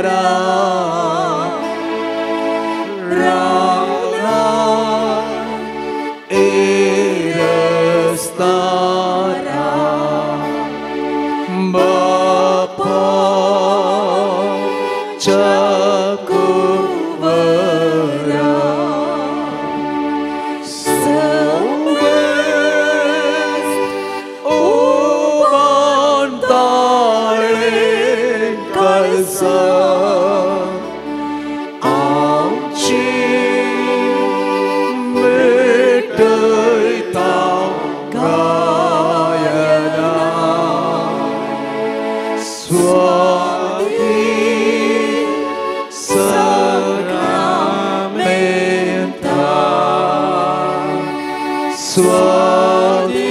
रावला इरस्तारा बापा चकुवरा समस्त उबान ताळे कळसा आमची मिटयता गायना स्वाती सक्रामेंता स्वाती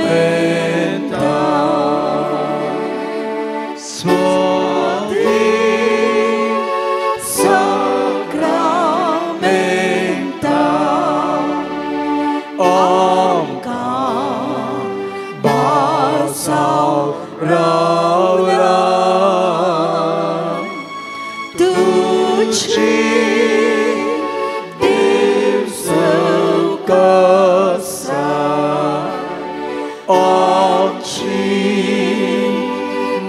सक्रामेंता स्वाती सक्रामेंता आमकां बासाव रावला तुजी देवसकसा आमची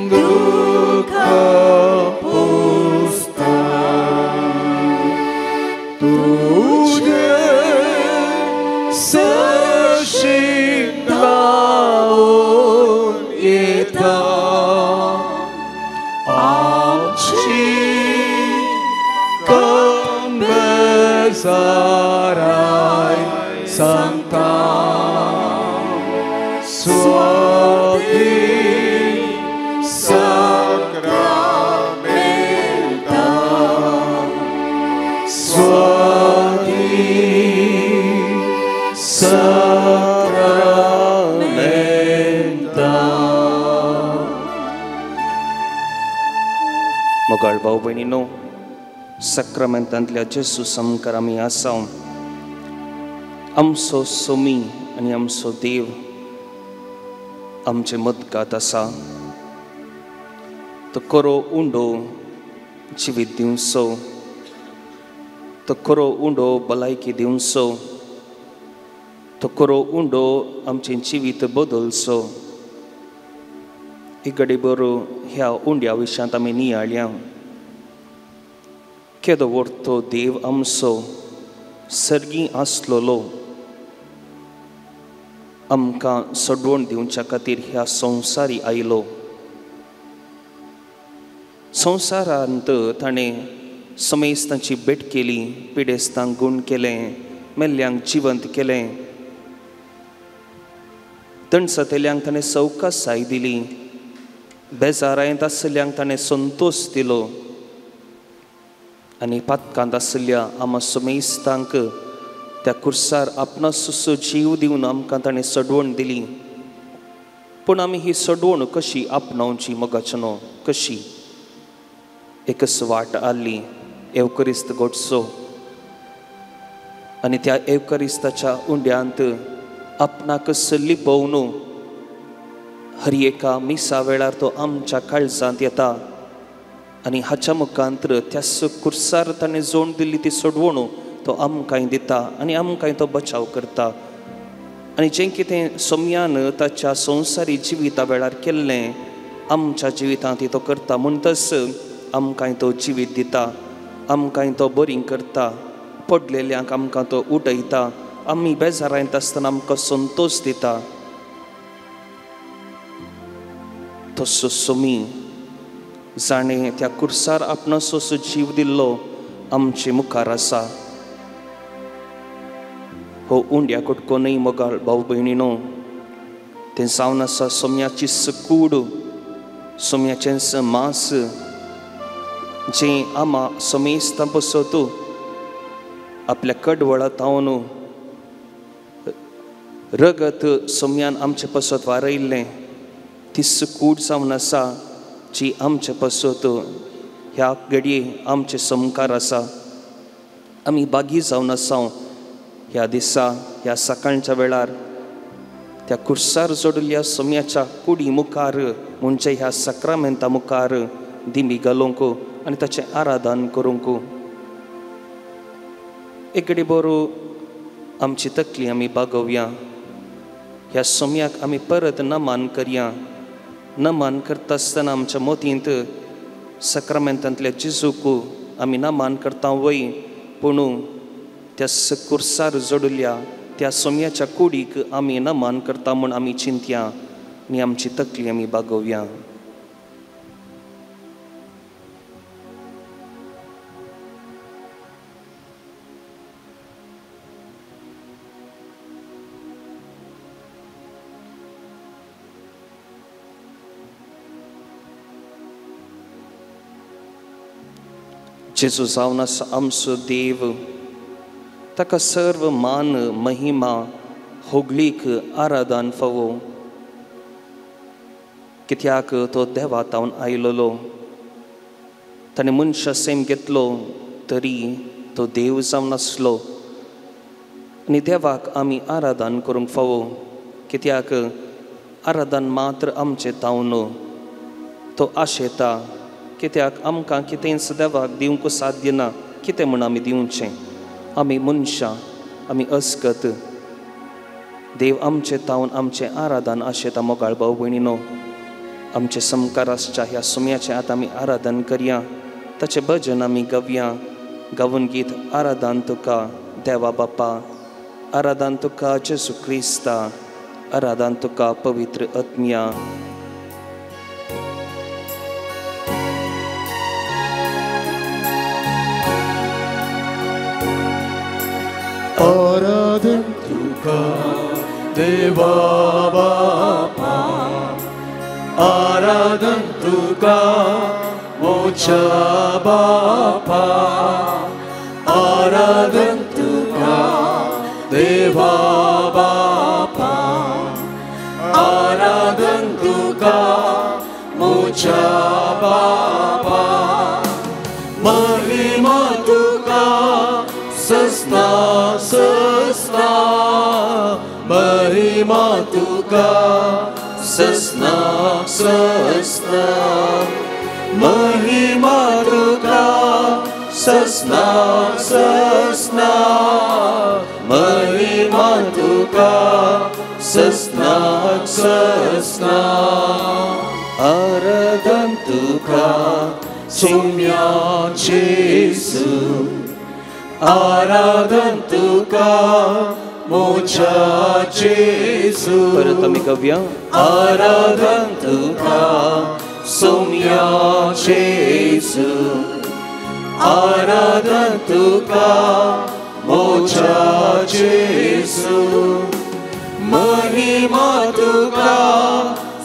दुःखां पुसता तुजे सरशीं धांवून येता आमची कमबेजाराय सांगता स्वाती सक्रामेंता स्वाती सक्रामेंता. मोगाळ भाव भयणीनो, सक्रामेंतांतल्या जेजू सामकार आमी आसा. आमचो सोमी आनी आमचो देव आमचे मदगात आसा. तो खरो उंडो जिवीत दिवचो, तो खरो उंडो भलायकी दिवचो, तो खरो उंडो आमचें जिवीत बदलचो. एक बरो ह्या उंड्या विशयांत आमी नियाळया. केदो व्हड तो देव आमचो सर्गी आसलेलो आमकां सोडवण दिवच्या खातीर ह्या संवसारी आयलो. संवसारांत ताणें समेस्तांची भेट केली, पिडेस्तांक गूण केलें, मेल्ल्यांक जिवंत केलें, तणसतेल्यांक ताणें सवकासाय दिली, बेजारायंत आशिल्ल्यांक ताणें संतोश दिलो आनी पातकांत आशिल्ल्या आमा समेस्तांक त्या कुर्सार आपणो सुसो जीव दिवन आमकां ताणें सोडवण दिली. पूण आमी ही सोडवण कशी आपणावची मोगाचनो, कशी? एकच वाट आसली, एवकरिस्त घडचो आनी त्या एवकरिस्ताच्या उंड्यांत आपणाकच लिपोवन हर एका मिसा वेळार तो आमच्या काळजांत येता आनी हाच्या मुखांतर त्या कुर्सार ताणें जोड दिल्ली ती सोडवण तो आमकांय दिता आनी आमकांय तो बचाव करता. आनी जें कितें सोम्यान ताच्या संवसारी जिविता वेळार केल्लें आमच्या जिवितांत तो करता. म्हणटच आमकांय तो जिवीत दिता, आमकांय तो बरी करता, पडलेल्यांक आमकां तो उठयता, आमी बेजारांत आसतना आमकां संतोश दिता. तसो सोमी जाणें त्या कुर्सार आपणो सोसो जीव दिल्लो आमचे मुखार आसा. हो उंड्या कुटको न्हय मोगाळ भाव भयणीनो, तें जावन आसा सोम्याची कूड, सोम्याचें मांस जें आमा सोमेस्तां पसत आपल्या कडवळा तावन रगत सोम्यान आमचे पसत वारयल्लें ती कूड जावन आसा जी आमचे पसत ह्या घडये आमचे समकार आसा. आमी बागी जावन आसा ह्या दिसा, ह्या सकाळच्या वेळार त्या कुर्सार जोडिल्ल्या सोम्याच्या कुडी मुखार म्हणजे ह्या साक्रामेंता मुखार दिमी घालूंक आनी ताचें आराधन करूंक. एक घडी बरो आमची तकली आमी बागोवया, ह्या सोम्याक आमी परत नमान करया. नमान करता आसतना आमच्या मोतींत साक्रामेंतांतल्या जेजूक आमी नमान करता वय, पूण त्या कुर्सार जोडिल्ल्या त्या सोम्याच्या कुडीक आमी नमान करता म्हूण आमी चिंतया आनी आमची तकली आमी बागोवया. जेजू जावन आसा आमचो देव, ताका सर्व मान महिमा होगळीक आराधन फावो, कित्याक तो देवा तावन आयलोलो. ताणें मनशा सेम घेतलो तरी तो देव जावन आसलो आनी देवाक आमी आराधन करूंक फावो, कित्याक आराधन मात्र आमचें तावन तो आशेता, कित्याक आमकां कितेंच देवाक दिवंक साध्य ना. कितें म्हूण आमी दिवचें? आमी मनशां, आमी अस्कत. देव आमचें तावन आमचें आराधन आशेता. मोगाळ भाव भयणीनो, आमचे समकार आसच्या ह्या सुम्याचें आतां आमी आराधन करया, ताचें भजन आमी गावया. गावून गीत आराधन तुका देवा बापा, आराधन तुका जेजू क्रिस्ता, आराधन तुका पवित्र आत्म्या. आराधन तुका देवा बापा, आराधन तुका मोच्या बापा, आराधन तुका देवा बापा, आराधन तुका मोच्या बापा, महिमा तुका ससना ससना, महिमा तुका ससना ससना, महिमा तुका ससना ससना, महिमा तुका ससना ससना, आराधन तुका सोम्या जेजू, आराधन तुका मोच्या जेजू. परत आमी गावया. आराधन तुका सोम्या जेजू, आराधन तुका मोच्या जेजू, महिमा तुका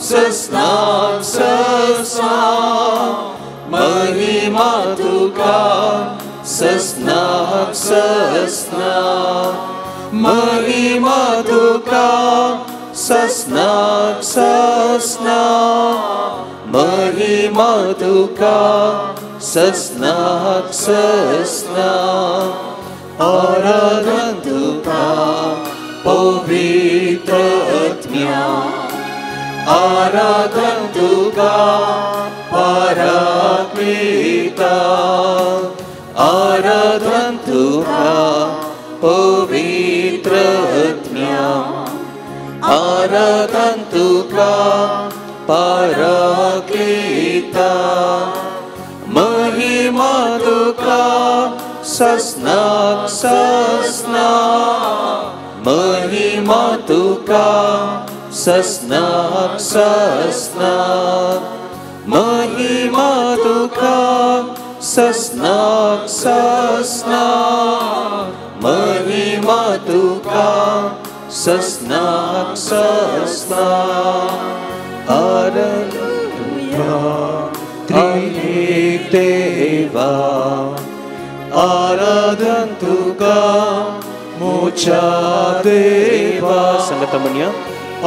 ससना ससना, महिमा तुका ससना ससना, महिमा तुका ससना ससना, महिमा तुका ससना ससना, आराधन तुका पवित्र आत्म्या, आराधन तुका पराक्लिता, आराधन तुका पवित्र आत्म्या, आराधन तुका पराक्लिता, महिमा तुका ससना ससना, महिमा तुका ससना ससना, महिमा तुका ससना ससना, महिमा तुका ससना ससना, आराधना त्रिएक देवा, आराधन तुका मोच्या देवा. संगत म्हणया.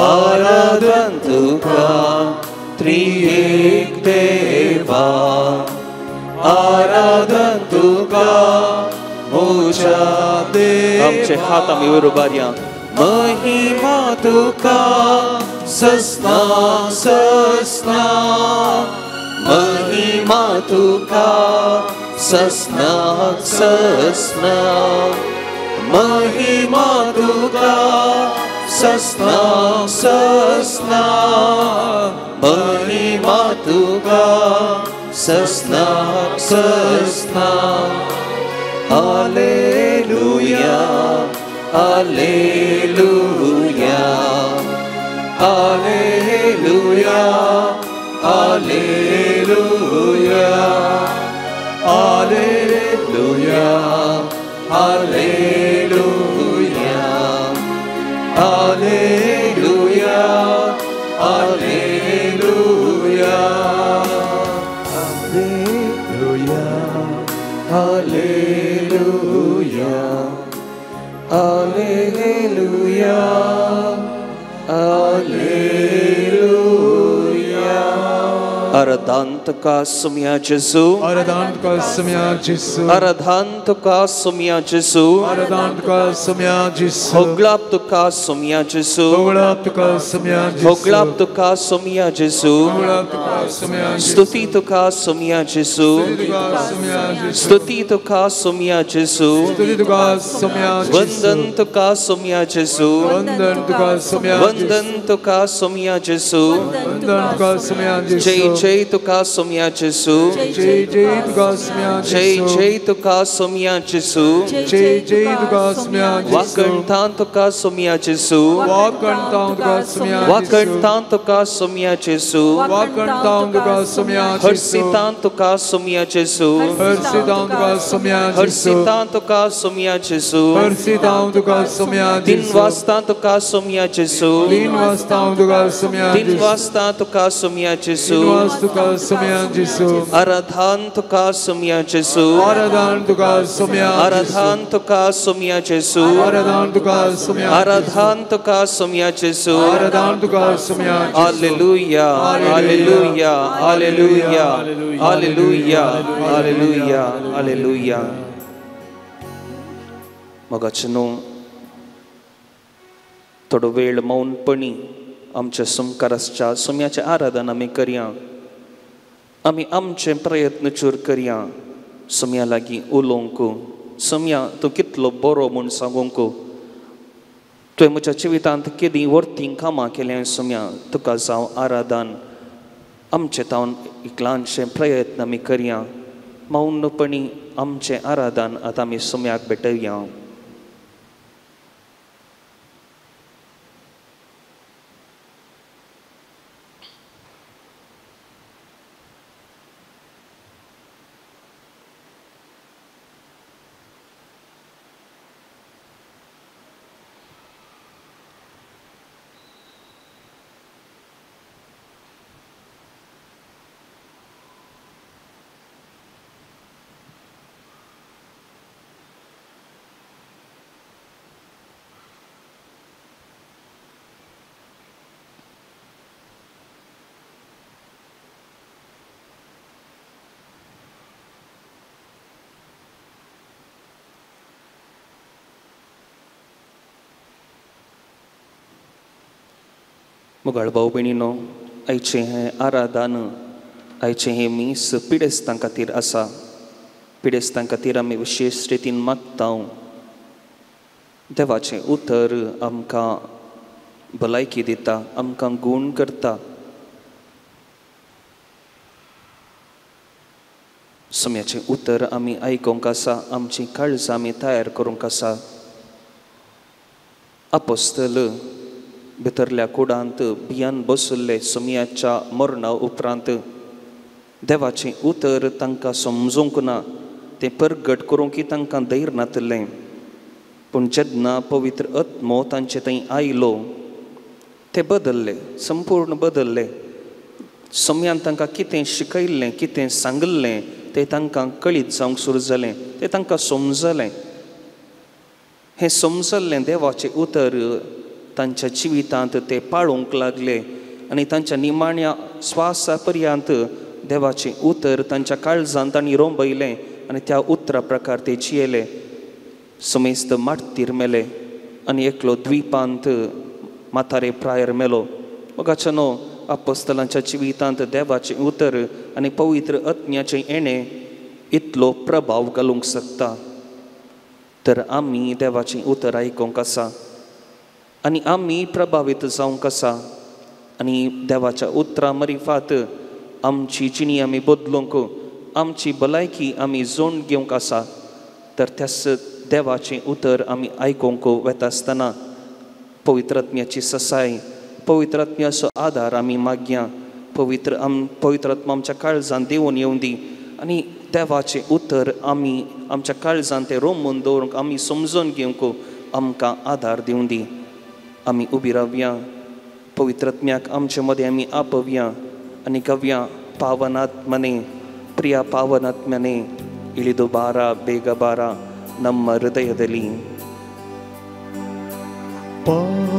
आराधन तुका त्रिएक देवा, आराधन तुका मोच्या देवा. आमचे हात आमी वयर उबारया. महिमा तुका ससना ससना महिमा तुका ससना ससना महिमा तुका ससना ससना महिमा तुका ससना ससना hallelujah hallelujah hallelujah hallelujah hallelujah hallelujah hallelujah hallelujah hallelujah hallelujah hallelujah hallelujah. आराधन तुका सुम्या जेजू आराधन तुका सुम्या जेजू आराधन तुका सुम्या जेजू आराधन तुका सुम्या जेजू होगलाप तुका सुम्या जेजू होगलाप तुका सुम्या जेजू होगलाप तुका सुम्या जेजू होगलाप तुका सुम्या जेजू स्तुति तुका सुम्या जेजू स्तुति तुका सुम्या जेजू स्तुति तुका सुम्या जेजू वंदन तुका सुम्या जेजू वंदन तुका सुम्या वंदन तुका सुम्या जेजू वंदन तुका सुम्या जेजू जय जय तुका सुम्या जेजू जय जय तुका सुम्या जय जय तुका सुम्या जेजू जय जय तुका सुम्या जेजू वाकणतां तुका सुम्या जेजू वाकणतां तुका सुम्या वाकणतां तुका सुम्या जेजू वाकणतां तुका सुम्या जेजू हर्षितां तुका सुम्या जेजू हर्षितां तुका सुम्या जेजू हर्षितां तुका सुम्या जेजू हर्षितां तुका सुम्या दिन जेजू वाजता तुका सुम्या जेजू दिन वाजता तुका सुम्या दिन जेजू वाजता तुका सुम्या जेजू दिन वाजता तुका सुम्या जेजू आराधन तुका सुम्या जेजू आराधन तुका सुम्या आराधन तुका सुम्या जेजू आराधन तुका सुम्या आराधन तुका सुम्या जेजू आराधन तुका सुम्या hallelujah hallelujah hallelujah hallelujah hallelujah hallelujah. मोगाचे न्हू थोडो वेळ मौनपणी आमच्या सुमकार आसच्या सुम्याचें आराधन आमी करया आमी आमचे प्रयत्न चूर करया सुम्या लागीं उलोवंक सुम्या तूं कितलो बरो म्हूण सांगूंक तुवें म्हज्या जिवितांत केदीं वर्तीं कामां केल्यां सुम्या तुका जावं आराधन आमचे तावन एक ल्हानशें प्रयत्न आमी करया मौनपणी आमचें आराधन आतां आमी सुम्याक भेटया। मोगाळ भाव भयणीनो आयचें हें आराधन आयचें हें मीस पिडेस्तां खातीर आसा पिडेस्तां खातीर आमी विशेश रितीन मागता देवाचें उतर आमकां भलायकी दिता आमकां गूण करता सम्याचें उतर आमी आयकूंक आसा आमची काळजां आमी तयार करूंक आसा आपोस्तल भितरल्या कुडांत भियान बशिल्ले सोमयाच्या मरणा उपरांत देवाचें उतर तांकां समजूंक ना तें परगट करूंक तांकां धैर्य नातिल्लें पूण जेन्ना पवित्र आत्मो तांचे थंय आयलो ते बदल्ले संपूर्ण बदल्ले सोमयान तांकां कितें शिकयल्लें कितें सांगिल्लें तें तांकां कळीत जावंक सुरू जालें तें तांकां समजलें हें समजल्लें देवाचें उतर तांच्या जिवितांत ते पाळूंक लागले आनी तांच्या निमाण्या स्वासा पर्यंत देवाचें उतर तांच्या काळजांत तांणी रोंबयलें आनी त्या उतरा प्रकार ते जियेले समेस्त मार्तीर मेले। आनी एकलो द्वीपांत म्हातारे प्रायर मेलो. मोगाच्यानो, आपोस्तलांच्या जिवितांत देवाचें उतर आनी पवित्र आत्म्याचें येणें इतलो प्रभाव घालूंक शकता. तर आमी देवाचें उतर आयकूंक आसा आनी आमी प्रभावीत जावंक आसा आनी देवाच्या उतरां मरिफात आमची जिणी आमी बदलूंक, आमची भलायकी आमी जोड घेवंक आसा. तर त्याच देवाचें उतर आमी आयकूंक वेता आसतना पवित्र आत्म्याची ससाय, पवित्र आत्म्याचो आदार आमी मागया. पवित्र आत्मा आमच्या काळजान देंवून येवं दी आनी देवाचें उतर आमी आमच्या काळजान तें रोमून दवरूंक, आमी समजून घेवंक आमकां आदार दिवं दी. आमी उबी रावया, पवित्र आत्म्याक आमचे मदें आमी आपोवया आनी गवया, पावनात्मने, ಪ್ರಿಯ ಪಾವನಾತ್ಮನೇ, ಇಳಿದು ಬಾರ, ಬೇಗ ಬಾರ ನಮ್ಮ ಹೃದಯದಲ್ಲಿ. ಪಾವನಾತ್ಮರೇ,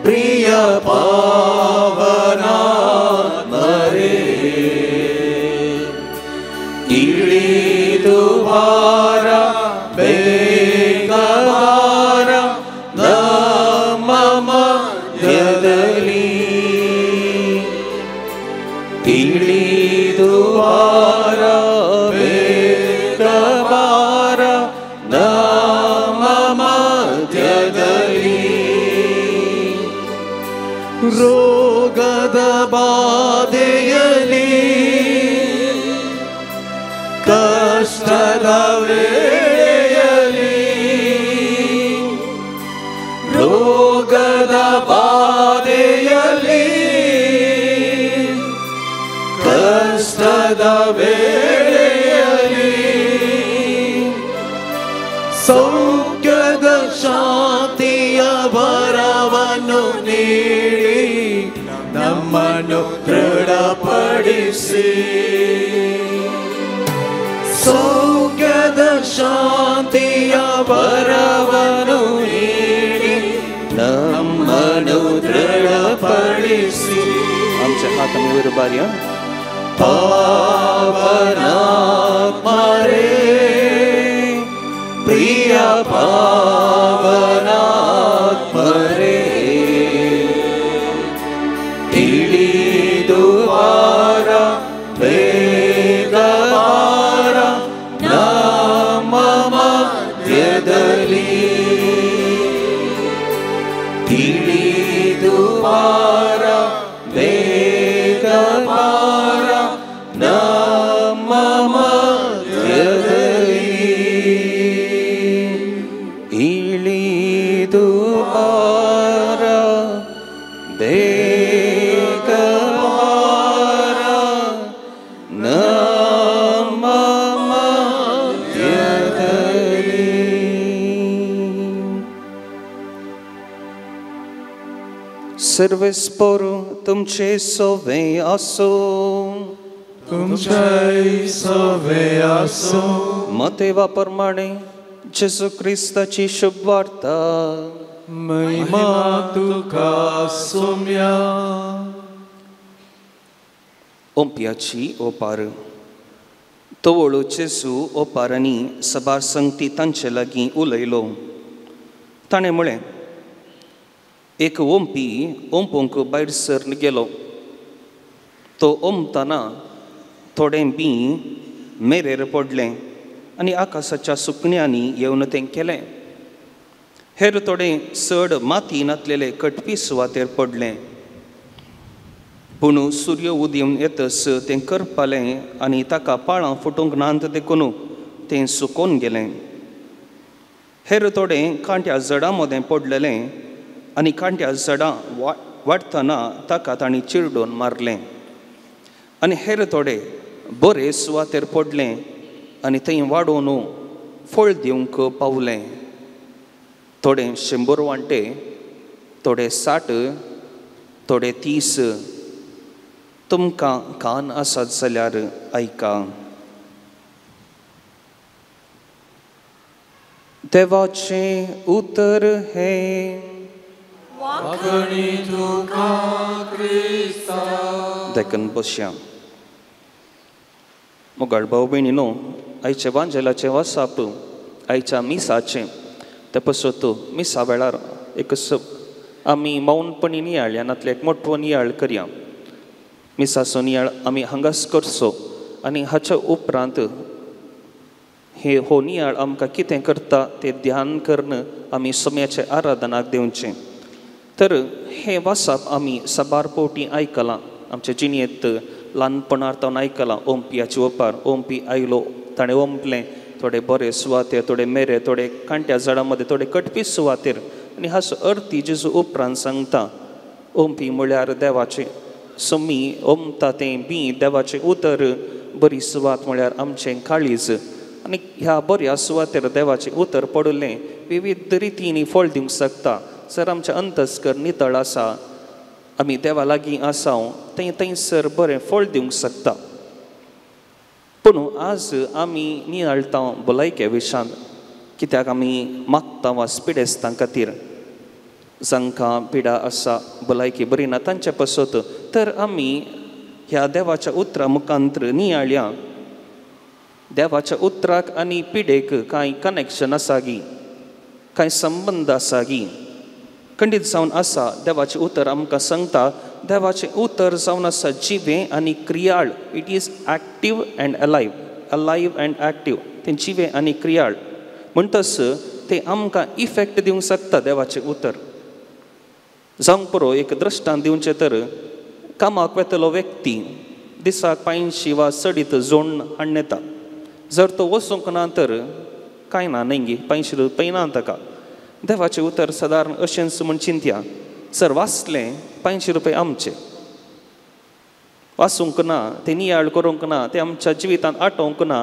ಪ್ರಿಯ ಪಾವನಾತ್ಮರೇ, ಇಳಿದು ಬಾರ, ಬೇಗ ಬಾರ ನಮ್ಮ ಮಧ್ಯದಲ್ಲಿ. ಇಳಿದು ಬಾರ, ಬೇಗ ಬಾರ ನಮ್ಮ ಮಧ್ಯದಲ್ಲಿ. ರೋಗದ ಬಾಧೆಯಲ್ಲಿ, ಕಷ್ಟದ ವೇಳೆಯಲ್ಲಿ, ರೋಗದ ಬಾಧೆಯಲ್ಲಿ, ಕಷ್ಟದ ವೇಳೆಯಲ್ಲಿ, ಸೌಖ್ಯದ ಶಾಂತಿಯ ವರವನ್ನು ನೀಡಿ ನಮ್ಮನ್ನು ದೃಢಪಡಿಸಿ. ಸೌಖ್ಯದ ಶಾಂತಿಯ ವರವನ್ನು ನೀಡಿ ನಮ್ಮನ್ನು ದೃಢಪಡಿಸಿ. आमचे हात आमी वयर उबारया. ಪಾವನಾತ್ಮರೇ, ಪ್ರಿಯ ಪಾವನಾತ್ಮರೇ, ಇಳಿದು ಬಾರ, ಬೇಗ ಬಾರ ನಮ್ಮ ಮಧ್ಯದಲ್ಲಿ. ಇಳಿದು ಬಾರ, ಬೇಗ ಬಾರ ನಮ್ಮ ಮಧ್ಯದಲ್ಲಿ. ಇಳಿದು ಬಾರ, ಬೇಗ ಬಾರ ನಮ್ಮ ಮಧ್ಯದಲ್ಲಿ. सर्वेस्पोर तुमचे सोवे आसो. तुमचे सोवे आसो. मतेवा प्रमाणे जेजू क्रिस्ताची शुभवार्ता. महिमा तुका सोम्या. ओंप्याची ओपार. तवळो जेजू ओपारांनी सबार संगती तांचे लागीं उलयलो. ताणें म्हळें, एक ओंपी ओंपूंक भायर सरन गेलो. तो ओंपतना थोडें बीं मेरेर पडलें आनी आकाशाच्या सुकण्यांनी येवन तें केलें. हेर थोडें चड माती नातलेले कटपी सुवातेर पडलें. पूण सूर्य उदेवन येतच तें करपालें आनी ताका पाळां फुटूंक नात देखून तें सुकोवन गेलें. हेर थोडें कांट्या झडां मदें पडलेलें आनी कांट्या झडां वाडटना ताका तांणी चिरडून मारलें. आनी हेर थोडे बरे सुवातेर पडलें आनी थंय वाडोवन फळ दिवंक पावलें. थोडे 100 वांटे, थोडे 60, थोडे 30. तुमकां कान आसात जाल्यार आयका. देवाचें उतर हें. वाखणी तुका क्रिस्ता. देखून बसया. मोगाळ भाव भयणीनो, आयचे वांजेलाचें वासाप आयच्या मिसाचें ते पसत मिसा वेळार एक आमी मौनपणी नियाळ नातले एक मोठो नियाळ करया. मिसाचो नियाळ आमी हांगाच करचो आनी हाच्या उपरांत हे हो नियाळ आमकां कितें करता तें ध्यान करून आमी सोम्याचे आराधनाक दिवचें. तर हें वासाप आमी साबार पवटी आयकलां, आमचे जिणेंत ल्हानपणार तावन आयकलां. ओंपियाची ओपार, ओंपी आयलो ताणें ओंपलें थोडे बरे सुवातेर, थोडे मेरे, थोडे कांट्या झाडां मदें, थोडे कटपी सुवातेर. आनी हाचो अर्थी जेजू उपरांत सांगता, ओंपी म्हळ्यार देवाचें सोमी ओंपता तें बी देवाचें उतर, बरी सुवात म्हळ्यार आमचें काळीज. आनी ह्या बऱ्या सुवातेर देवाचें उतर पडिल्लें विविध रितींनी फळ दिवंक शकता. जर आमचें अंतस्कर नितळ आसा, आमी देवा लागीं आसा, थंय थंयसर बरें फळ दिवंक शकता. पूण आज आमी नियाळटा भलायके विशांत, कित्याक आमी मागता वा पिडेस्तां खातीर, जांकां पिडा आसा, भलायकी बरी ना तांचे पासत. तर आमी ह्या देवाच्या उतरा मुखांत्र नियाळया, देवाच्या उतराक आनी पिडेक कांय कनेक्शन आसा गी, कांय संबंद आसा गी? खंडीत जावन आसा. देवाचें उतर आमकां सांगता, देवाचें उतर जावन आसा जिवें आनी क्रियाळ. It is active and alive, alive and active. तें जिवें आनी क्रियाळ म्हणटच तें आमकां इफेक्ट दिवंक शकता देवाचें उतर. जावंक पुरो एक दृश्टांत दिवचें तर, कामाक वेतलो व्यक्ती दिसाक 500 वा चडीत जोड हाडून येता. जर तो वचूंक ना तर कांय ना न्ही गी, 500 रुपया ना ताका. देवाचें उतर सादारण अशेंच म्हूण चिंतया, जर वाचलें 500 रुपया आमचे, वाचूंक ना, तें नियाळ करूंक ना, तें आमच्या जिवितांत आटोवंक ना,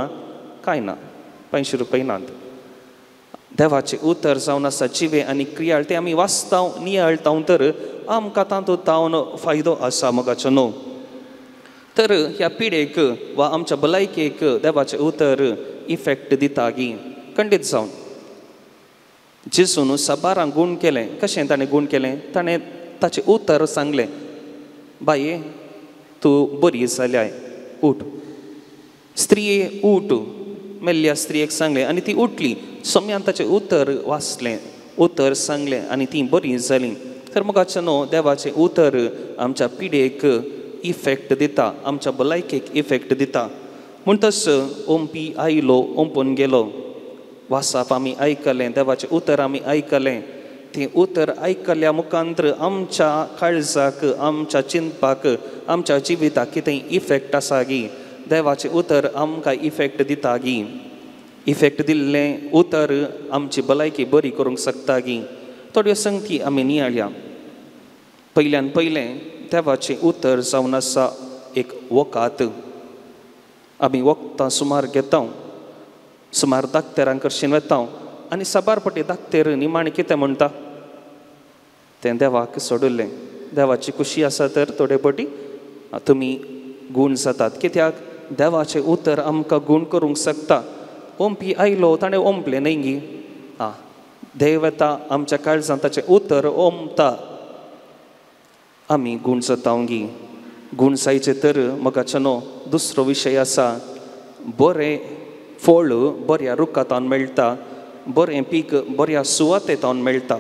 कांय ना, 500 रुपया नात. देवाचें उतर जावन आसा जिवें आनी क्रियाळ, तें आमी वाचता नियाळता तर आमकां तातूंत तावन फायदो आसा मोगाचो न्हू. तर ह्या पिडेक वा आमच्या भलायकेक देवाचें उतर इफेक्ट दिता गी? खंडीत जावन. जेजून साबारांक गूण केलें. कशें ताणें गूण केलें? ताणें ताचें उतर सांगलें, बाये तूं बरी जाल्याय, उठ. स्त्रिये उठ, मेल्ल्या स्त्रियेक सांगलें आनी ती उठली. सोम्यान ताचें उतर वाचलें, उतर सांगलें आनी ती बरी जाली. तर मोगाचें न्हू, देवाचें उतर आमच्या पिडेक इफेक्ट दिता, आमच्या भलायकेक इफेक्ट दिता. म्हणटच ओंपी आयलो, ओंपून गेलो. वासाप आमी आयकलें, देवाचें उतर आमी आयकलें. तें उतर आयकल्या मुखांत्र आमच्या काळजाक, आमच्या चिंतपाक, आमच्या जिविताक कितें इफेक्ट आसा गी? देवाचें उतर आमकां इफेक्ट दिता गी? इफेक्ट दिल्लें उतर आमची भलायकी बरी करूंक शकता गी? थोड्यो संगती आमी नियाळया. पयल्यान पयलें देवाचें उतर जावन आसा एक वखात. आमी वखदां सुमार घेता, सुमार दाक्तेरां कडल्यान वता आनी साबार पटी दाक्तेर निमाणें कितें म्हणटा, तें देवाक सोडिल्लें. देवाची खुशी आसा तर थोडे पटी तुमी गूण जातात. कित्याक देवाचें उतर आमकां गूण करूंक शकता. ओंपी आयलो ताणें ओंपलें न्ही गी? आं, देव येता आमच्या काळजांत ताचें उतर ओंपता, आमी गूण जाता गी? गूण जायचें तर मोगाचो न्हू दुसरो विशय आसा, बरें फळ बऱ्या रुखांत मेळटा, बरें पीक बऱ्या सुवातेंत मेळटा.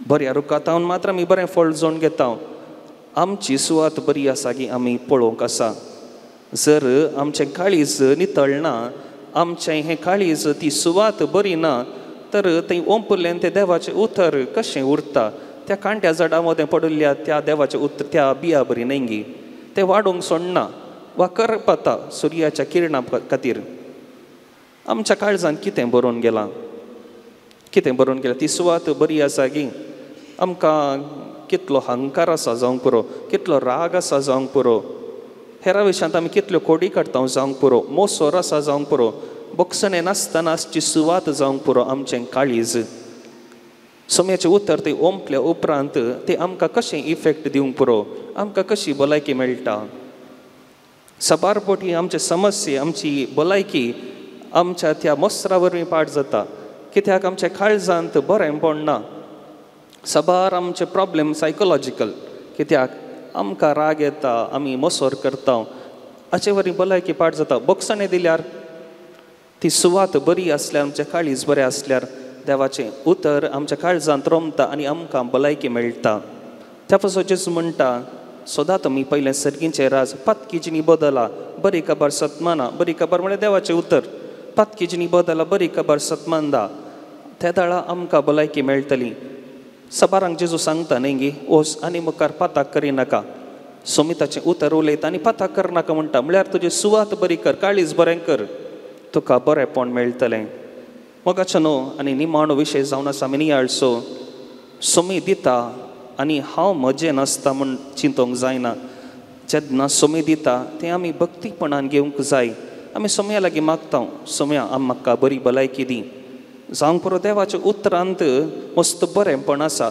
बऱ्या रुखांत मात्र आमी बरें फळ जोडून घेता. आमची सुवात बरी आसा की आमी पळोवंक आसा. जर आमचें काळीज नितळना, आमचें हें काळीज ती सुवात बरी ना, तर थंय ओंपलें तें देवाचें उतर कशें उरता? त्या कांट्या झाडां मदें पडिल्ल्या त्या देवाचें उतर त्या बिया बरी न्ही गी? तें वाडूंक सोडना वा करपता सुर्याच्या किरणां खातीर. आमच्या काळजांत कितें बरोवन गेलां, कितें बरोवन गेलां? ती सुवात बरी आसा गी? आमकां कितलो हंकार आसा जावंक पुरो, कितलो राग आसा जावंक पुरो, हेरा विशयांत आमी कितल्यो कोडी काडटा जावंक पुरो, मोसोर आसा जावंक पुरो, बोगसणें नासतना आसची सुवात जावंक पुरो आमचें काळीज. सोम्याचें उतर तें ओंपल्या उपरांत तें आमकां कशें इफेक्ट दिवंक पुरो, आमकां कशी भलायकी मेळटा? साबार पटी आमचे समस्ये, आमची भलायकी आमच्या त्या मोसरा वरवीं पाड जाता. कित्याक आमच्या काळजांत बरें पडना. साबार आमचे प्रॉब्लेम सायकोलॉजिकल, कित्याक आमकां राग येता, आमी मोसोर करता, हाचे वरवीं भलायकी पाड जाता. बोगसणें दिल्यार ती सुवात बरी आसल्यार, आमच्या काळीज बरें आसल्यार देवाचें उतर आमच्या काळजांत रोमता आनी आमकां भलायकी मेळटा. त्या पासून जेजू म्हणटा, सदां तुमी पयलें सर्गींचें राज पातकीजिनी बदला, बरी खबर सतमाना. बरी खबर म्हळ्यार देवाचें उतर. पातकीजिनी बदला, बरी खबर सतमानदा, त्या दाळा आमकां भलायकी मेळटली. सबारांक जेजू सांगता न्ही गी, वच आनी मुखार पाताक करिनाका. सोमिताचें उतर उलयता आनी पाताक करनाका म्हणटा, म्हळ्यार तुजी सुवात बरी कर, काळीज बरें कर, तुका बरेंपण मेळटलें. मोगाचो न्हू आनी निमाणो विशय जावन आसा आमी नियाळचो. सोमी दिता आनी हांव म्हजें नासता म्हूण चिंतूंक जायना. जेन्ना सोमी दिता तें आमी भक्तीपणान घेवंक जाय. आमी सोम्या लागीं मागता, सोम्या आम म्हाका बरी भलायकी दी. जावंक पुरो देवाच्या उतरांत मस्त बरेंपण आसा.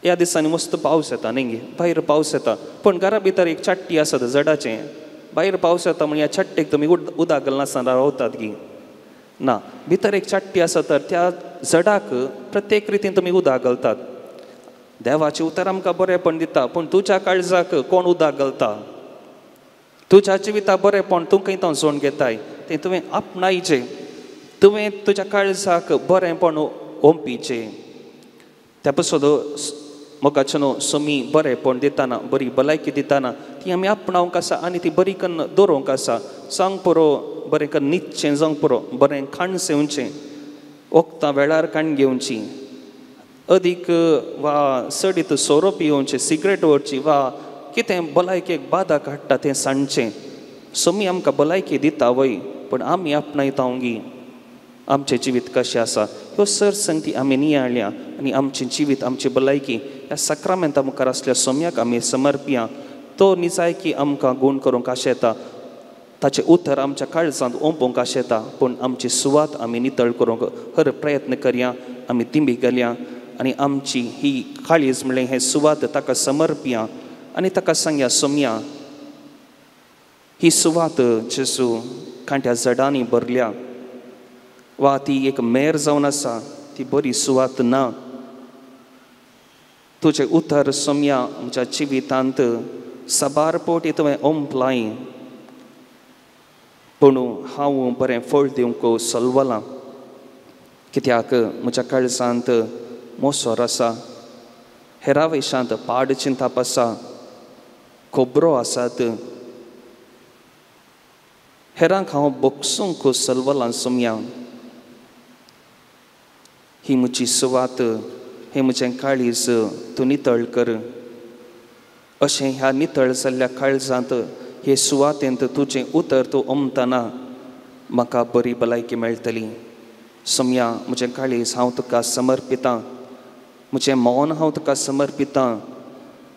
ह्या दिसांनी मस्त पावस येता न्ही गे, भायर पावस येता, पूण घरा भितर एक चाट्टी आसा जडाचें. भायर पावस येता म्हण ह्या चाट्टेक तुमी उदक घालनासतना रावतात गी ना. भितर एक चाट्टी आसा तर त्या जडाक प्रत्येक रितीन तुमी उदक घालतात. देवाचें उतर आमकां बरेंपण दिता, पूण तुज्या काळजाक कोण उदक घालता? तुज्या जिविता बरेंपण तूं खंय तो जोड घेताय तें तुवें आपणायचें. तुवें तुज्या काळजाक बरेंपण ओंपीचें. त्या पासून मोगाचो न्हू सोमी बरेंपण दिताना, बरी भलायकी दिताना ती आमी आपणावंक आसा आनी ती बरी कन्न दवरूंक आसा. जावंक पुरो बरें कन्न न्हिदचें, जावंक पुरो बरें खाण सेवचें, वखदां वेळार काण घेवची, अदीक वा चडीत सोरो पियोवचें, सिगरेट ओडची वा कितें भलायकेक बादा हाडटा तें सांडचें. सोमी आमकां भलायकी दिता वय, पूण आमी आपणायता गी आमचें जिवीत कशें आसा ह्यो सर संगती आमी नियाळ्या आनी आमचें जिवीत, आमची भलायकी ह्या साक्रामेंता मुखार आसल्या सोम्याक आमी समर्पिया. तो निजायकी आमकां गूण करूंक आशेता, ताचें उतर आमच्या काळजांत ओंपूंक आशेता, पूण आमची सुवात आमी नितळ करूंक हर प्रयत्न करया. आमी तिंबी घालया आनी आमची ही काळीज म्हणल्यार हें सुवात ताका समर्पिया आनी ताका सांगया, सोम्या ही सुवात जेजू कांट्या जडांनी भरल्या वा ती एक मेर जावन आसा, ती बरी सुवात ना. तुजें उतर सोम्या म्हज्या जिवितांत साबार पोटी तुवें ओंपलाय, पूण हांव बरें फळ दिवंक सलवलां, कित्याक म्हज्या काळजांत मोसोर आसा, हेरा वेशांत पाड चिंताप आसा, खबरो आसात, हेरांक हांव बोगसूंक सलवलां. सोम्या ही म्हजी सुवात, हें म्हजें काळीज तूं नितळ कर. अशें ह्या नितळ जाल्ल्या काळजांत हे सुवातेंत तुजें उतर तूं ओमतना म्हाका बरी भलायकी मेळटली. सोम्या म्हजें काळीज हांव तुका समर्पितां, म्हजें मौन हांव तुका समर्पितां,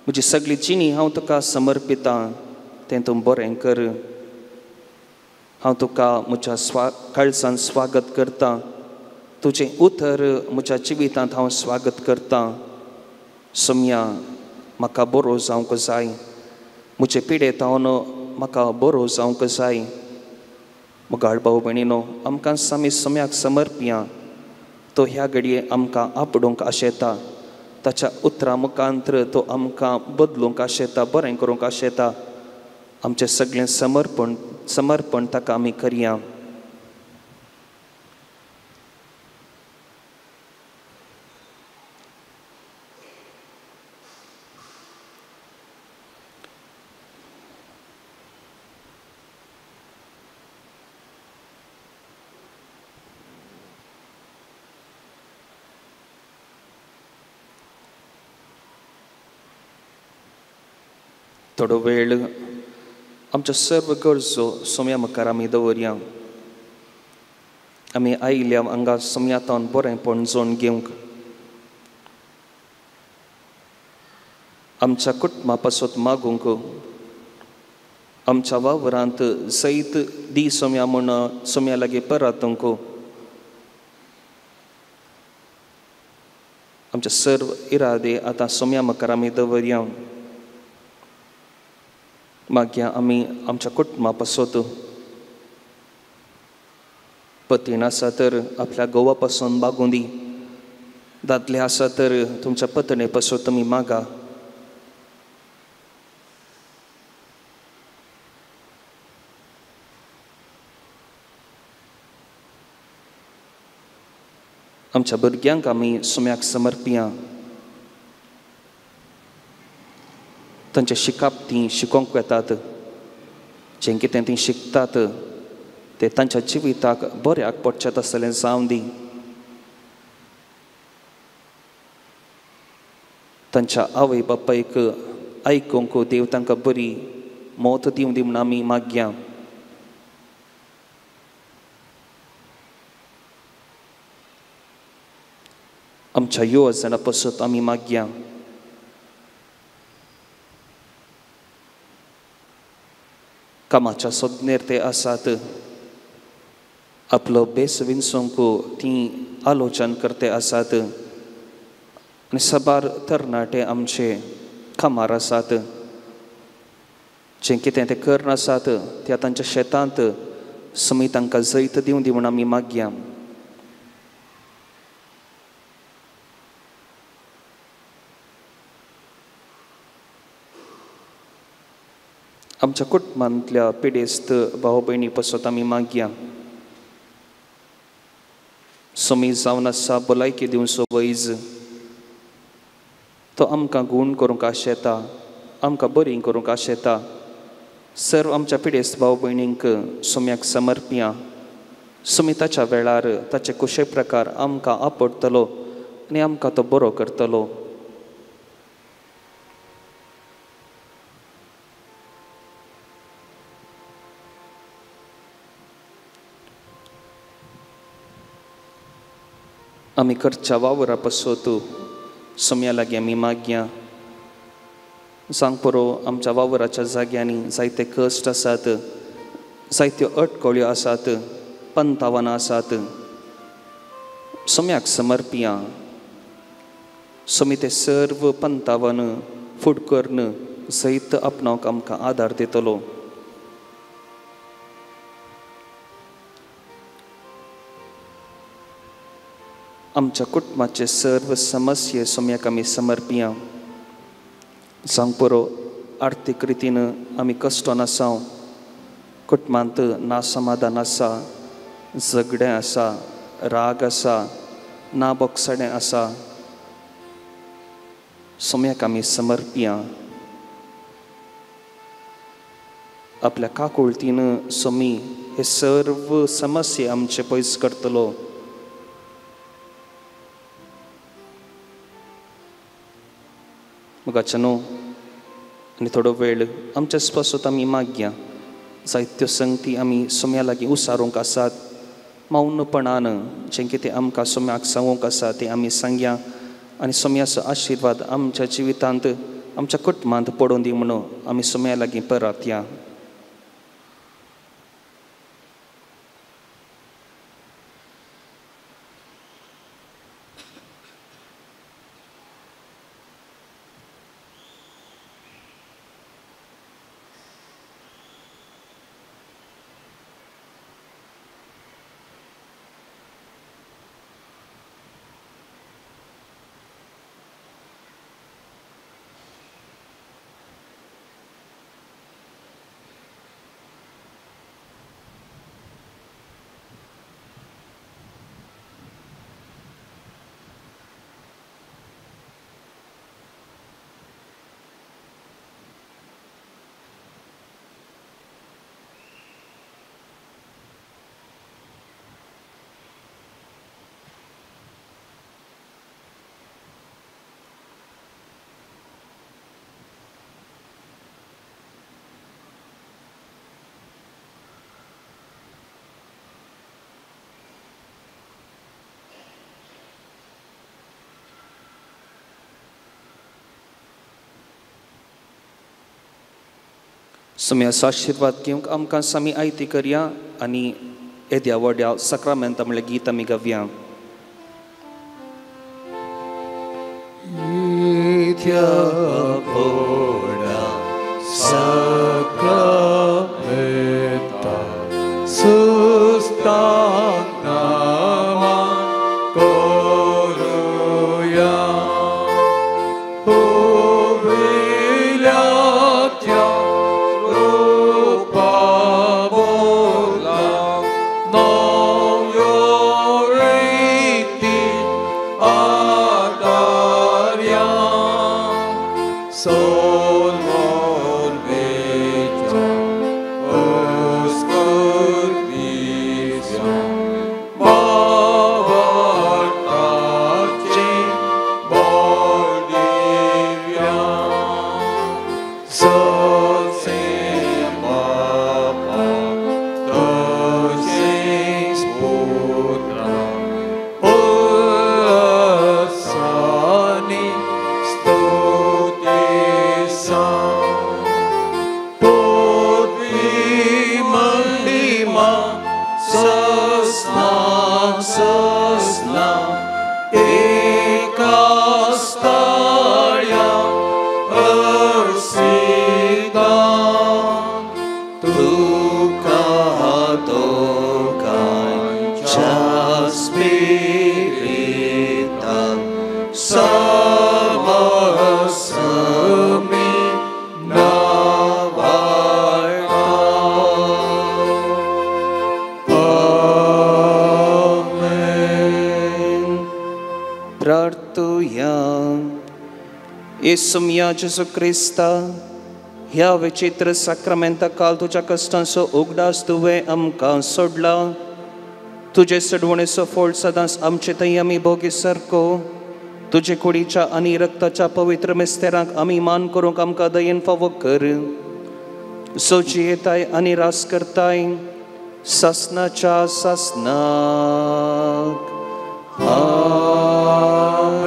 म्हजी सगळी जिणी हांव तुका समर्पितां, तें तूं बरें कर. हांव तुका म्हज्या काळजान स्वागत करतां, तुजें उतर म्हज्या जिवितांत हांव स्वागत करतां. सोम्या म्हाका बरो जावंक जाय, म्हजे पिडेंत हांव म्हाका बरो जावंक जाय. मोगाळ भाव भयणीनो, आमकां आमी सोम्याक समर्पिया. तो ह्या घडये आमकां आपडूंक आशेता, ताच्या उतरां मुखांत्र तो आमकां बदलूंक आशेता, बरें करूंक आशेता. आमचें सगळें समर्पण ताका आमी करया. थोडो वेळ आमच्यो सर्व गरजो सोम्या मुखार आमी दवरया. आमी आयिल्ल्या हांगा सोम्यातावन बरेंपण जोड घेवंक, आमच्या कुटुंबा पासत मागूंक, आमच्या वावरांत सैत दी सोम्या म्हूण सोम्या लागीं परातूंक, आमचे सर्व इरादे आतां सोम्या मुखार आमी दवरया. मागीर आमी आमच्या कुटुंबा पासत, पतीण आसा तर आपल्या घोवा पासून मागूं दी, दादले आसा तर तुमच्या पत्नी पासून तुमी मागा. आमच्या भुरग्यांक आमी सुम्याक समर्पिया. तांचें शिकप तीं शिकोवंक वेतात, जें कितें तीं शिकतात तें तांच्या जिविताक बऱ्याक पडचें तसलें जावं दी. तांच्या आवय बापायक आयकूंक देव तांकां बरी मौत दिवं दी म्हूण आमी मागया. आमच्या येवजणा पासत आमी मागया. कामाच्या सोदनेर ते आसात, आपलो बेस विंचूंक तीं आलोचन करते आसात आनी साबार तरणाटे आमचे कामार आसात, जें कितें ते करून आसात त्या तांच्या शेतांत समी तांकां जैत दिवं दी म्हूण आमी मागया. आमच्या कुटुंबांतल्या पिडेस्त भाव भयणी पासत आमी मागया. समी जावन आसा भलायकी दिवचो वैज, तो आमकां गूण करूंक आशेता, आमकां बरी करूंक आशेता. सर्व आमच्या पिडेस्त भाव भयणींक सोम्याक समर्पिया. समी ताच्या वेळार ताचे कुशे प्रकार आमकां आपडटलो आनी आमकां तो बरो करतलो. आमी करच्या वावरा पासत सोम्या लागीं आमी मागया. सांग पुरो आमच्या वावराच्या जाग्यांनी जायते कश्ट आसात, जायत्यो अटकळ्यो आसात, पंतावानां आसात. सोम्याक समर्पिया. सोमी ते सर्व पंतावन फुड करून सयत आपणाक आमकां आदार दितलो. आमच्या कुटुंबाचे सर्व समस्ये सोम्याक आमी समर्पिया. सांग पुरो आर्थीक रितीन आमी कश्टोन आसाव, कुटुंबांत ना समाधान आसा, झगडें आसा, राग आसा, ना बोगसणें आसा. सोम्याक आमी समर्पिया. आपल्या काकुळतीन सोमी हे सर्व समस्ये आमचे पयस करतलो. मुगाच्या न्हू आनी थोडो वेळ आमच्या पासत आमी मागया. जायत्यो संगती आमी सोम्या लागीं उसारूंक आसात, मौनपणान जें कितें आमकां सोम्याक सांगूंक आसा तें आमी सांगया आनी सोम्याचो आशिर्वाद आमच्या जिवितांत आमच्या कुटुंबांत पडून दी म्हणून आमी सोम्या लागीं परत या. सोम्याचो आशिर्वाद घेवंक आमकां सामी आयती करया आनी येद्या व्हड्या साक्रामेंता म्हणल्यार गीत आमी गावया. No, you're सोलमोन वेच्या अस्कत विज्या भावार्थाचें बोल दिव्या ससें बापा तशेंच पुत्रा उल्हासानी स्तुती सा पृथ्वी महिमा सस्ना सस्ना एकास्ताळ्या अर्सिता तुका दोगांच्या स्पिरितान समसमी नावाळता. आमेन. प्रार्थुया. येसुम्या जेजू क्रिस्ता, ह्या विचित्र साक्रामेंता काल तुज्या कश्टांचो उगडास तुवें आमकां सोडला. तुजे सडवणेचो फोल सदांच आमचे थंय आमी भोगी सारको तुजे कुडीच्या आनी रक्ताच्या पवित्र मिस्तेरांक आमी मान करूंक आमकां दयेन फावो कर. सो जियेताय आनी रास करताय सासनाच्या सासनाक. आमेन.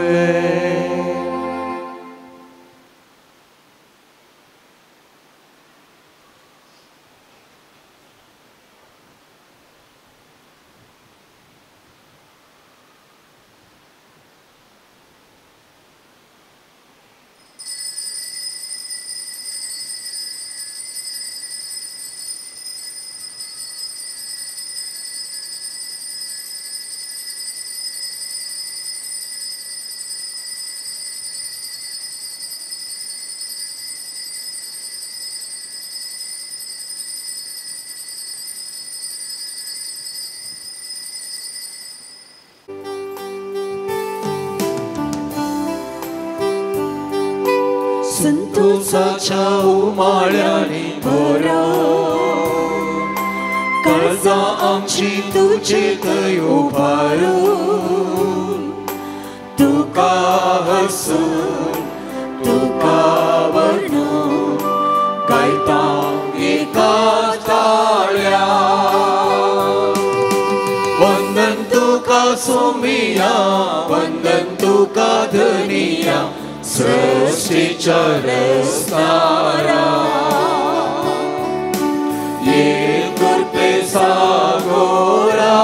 संतोषाच्या उमाळ्याने भरून काळजां आमची तुजे थंय उबारून तुका हसून तुका वर्णून गायता एका ताळ्या. वंदन तुका सोमिया, वंदन तुका धनिया, सृष्टीच्या रचणारा. ये कृपे सागोरा,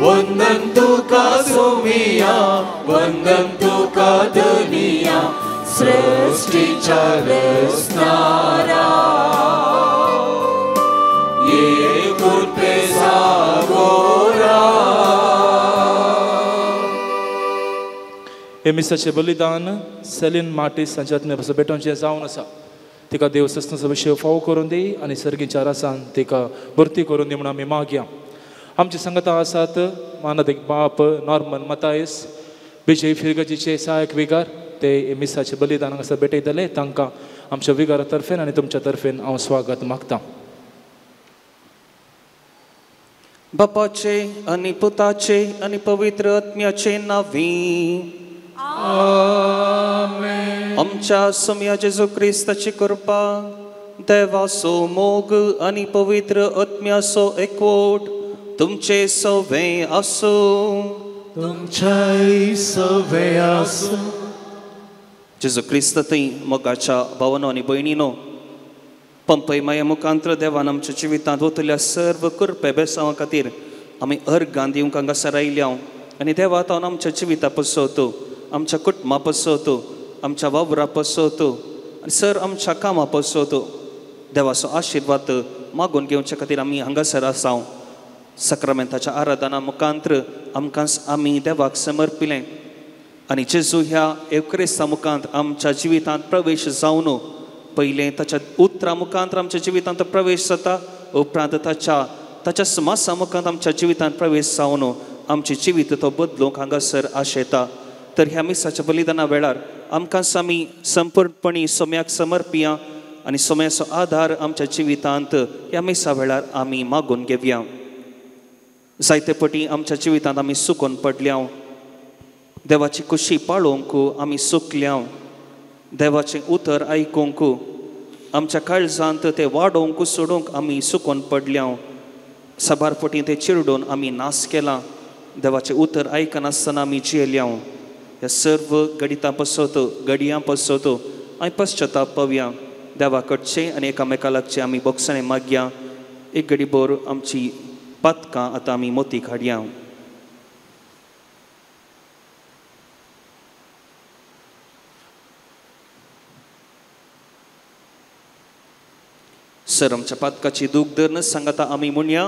वंदन तुका सोमिया, वंदन तुका धनिया, सृष्टीच्या रचणारा. ये कृपे सागोरा. हे मिसाचें बलिदान सेलीन मार्टीस हांच्या आत्म्या पासून भेटोवचें जावन आसा. तिका देव सस्नाचो विशय फावो करून दी आनी सर्गीच्या रासान तिका भरती करून दी म्हणून आमी मागया. आमची संगता आसात मानादीक बाप नॉर्मन मतायस, विजय फिरगजीचे सहायक विगार, ते मिसाचें बलिदान हांगासर भेटयतले. तांकां आमच्या विगारा तर्फेन आनी तुमच्या तर्फेन हांव स्वागत मागता. बापाचे आनी पुताचे आनी पवित्र आत्म्याचे नांवी. आमेन. आमच्या सोम्या जेजू क्रिस्ताची कृपा, देवाचो मोग आनी पवित्र आत्म्याचो एकवट तुमचे सवे आसूं. तुमच्याय सवे आसूं. जेजू क्रिस्त थंय मोगाच्या भावानो आनी भयणीनो, पंपय माया मुखांत्र देवान आमच्या जिवितांत वतल्या सर्व कृपे बेसांवा खातीर आमी अर्गां दिवंक हांगासर आयल्या आनी देवा तावन आमच्या जिविता पसवतो, आमच्या कुटुंबा पसवतो, आमच्या वावरा पसवतो आनी सर आमच्या कामां पसवतो. देवाचो आशिर्वाद मागून घेवच्या खातीर आमी हांगासर आसाव. साक्रामेंताच्या आराधना मुखांत्र आमकां आमी देवाक समर्पिलें आनी जेजू ह्या एवक्रिस्ता मुखांत आमच्या जिवितांत प्रवेश जावन पयलें ताच्या उतरां मुखांत आमच्या जिवितांत प्रवेश जाता, उपरांत ताच्या ताच्या समासा मुखांत आमच्या जिवितांत प्रवेश जावन आमचें जिवीत तो बदलूंक हांगासर आशेता. तर ह्या मिसाच्या बलिदाना वेळार आमकां आमी संपूर्णपणी सोम्याक समर्पिया आनी सोम्याचो आधार आमच्या जिवितांत ह्या मिसा वेळार आमी मागून घेवया. जायते पटी आमच्या जिवितांत आमी सुकून पडल्या, देवाची कुशी पाळोवंक आमी सुकल्या, देवाचें उतर आयकूंक आमच्या काळजांत ते वाडोवंक सोडूंक आमी सुकून पडल्या. साबार पटी ते चिरडून आमी नाश केला. देवाचें उतर आयकनासतना आमी जियेल्या. ह्या सर्व गडितां पसत घडयां पसत आमी पश्चताप पावया. देवा कडचे आनी एकामेका लागचे आमी बोगसणें मागया. एक घडीभर आमची पातकां आतां आमी मोती काडया. सर आमच्या पातकाची दूख धरून सांगता आमी म्हणया,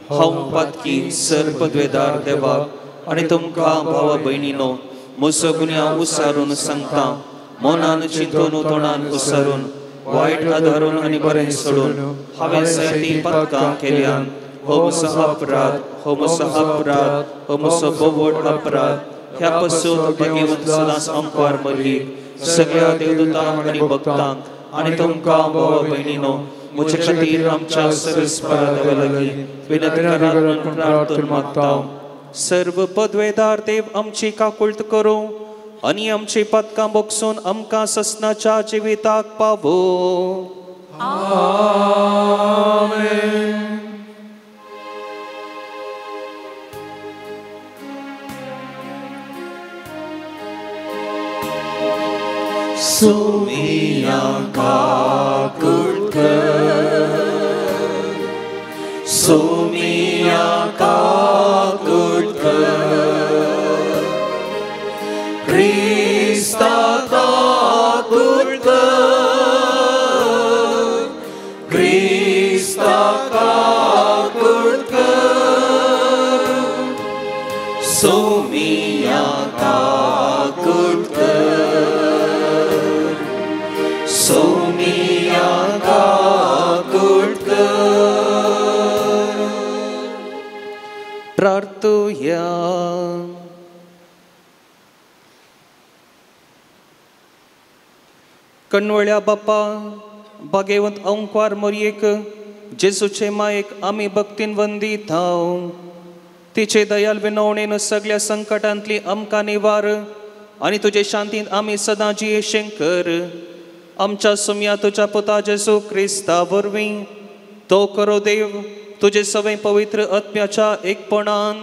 हांव पातकी सर पदवेदार देवाक आनी तुमकां भावा भयणीनो म्हजो गुन्यांव उसारून सांगता. मनान चिंतून तोंडान उसारून वायट आदारून आनी बरें सोडून हांवें जायतीं पातकां केल्यान. हो म्हजो अपराध, हो म्हजो अपराध, हो म्हजो भोव अपराध. ह्या पसून भगवंत सदांच अंपार मरली सगळ्या देवदूतांक आनी भक्तांक आनी तुमकां भावा भयणीनो म्हजे खातीर आमच्या सर्वेस्परा देवा लागीं विनंती करात म्हूण प्रार्थना मागता. सर्व पदवेदार देव आमची काकुळट करूं आनी आमची पातकां बोगसून आमकां ससनाच्या जिविताक पावो. आमेन. सोमिया काकुळट कर, सोमिया काकुळट कर, क्रिस्ता काकुळट कर, क्रिस्ता काकुळट कर, सोमिया काकुळट कर, सोमिया काकुळट कर. प्रार्थुया. कणवळ्या बापा बागेवंत अंकवार मोरयेक जेजूचे मायेक आमी भक्तीन वंदिताव. तिचे दयाल विनवणेन सगळ्या संकटांतली आमकां निवार आनी तुजे शांतीन आमी सदां जियेशें कर. आमच्या सुम्या तुज्या पुता जेजू क्रिस्ता वरवीं तो करो देव तुजे सगळे पवित्र आत्म्याच्या एकपणान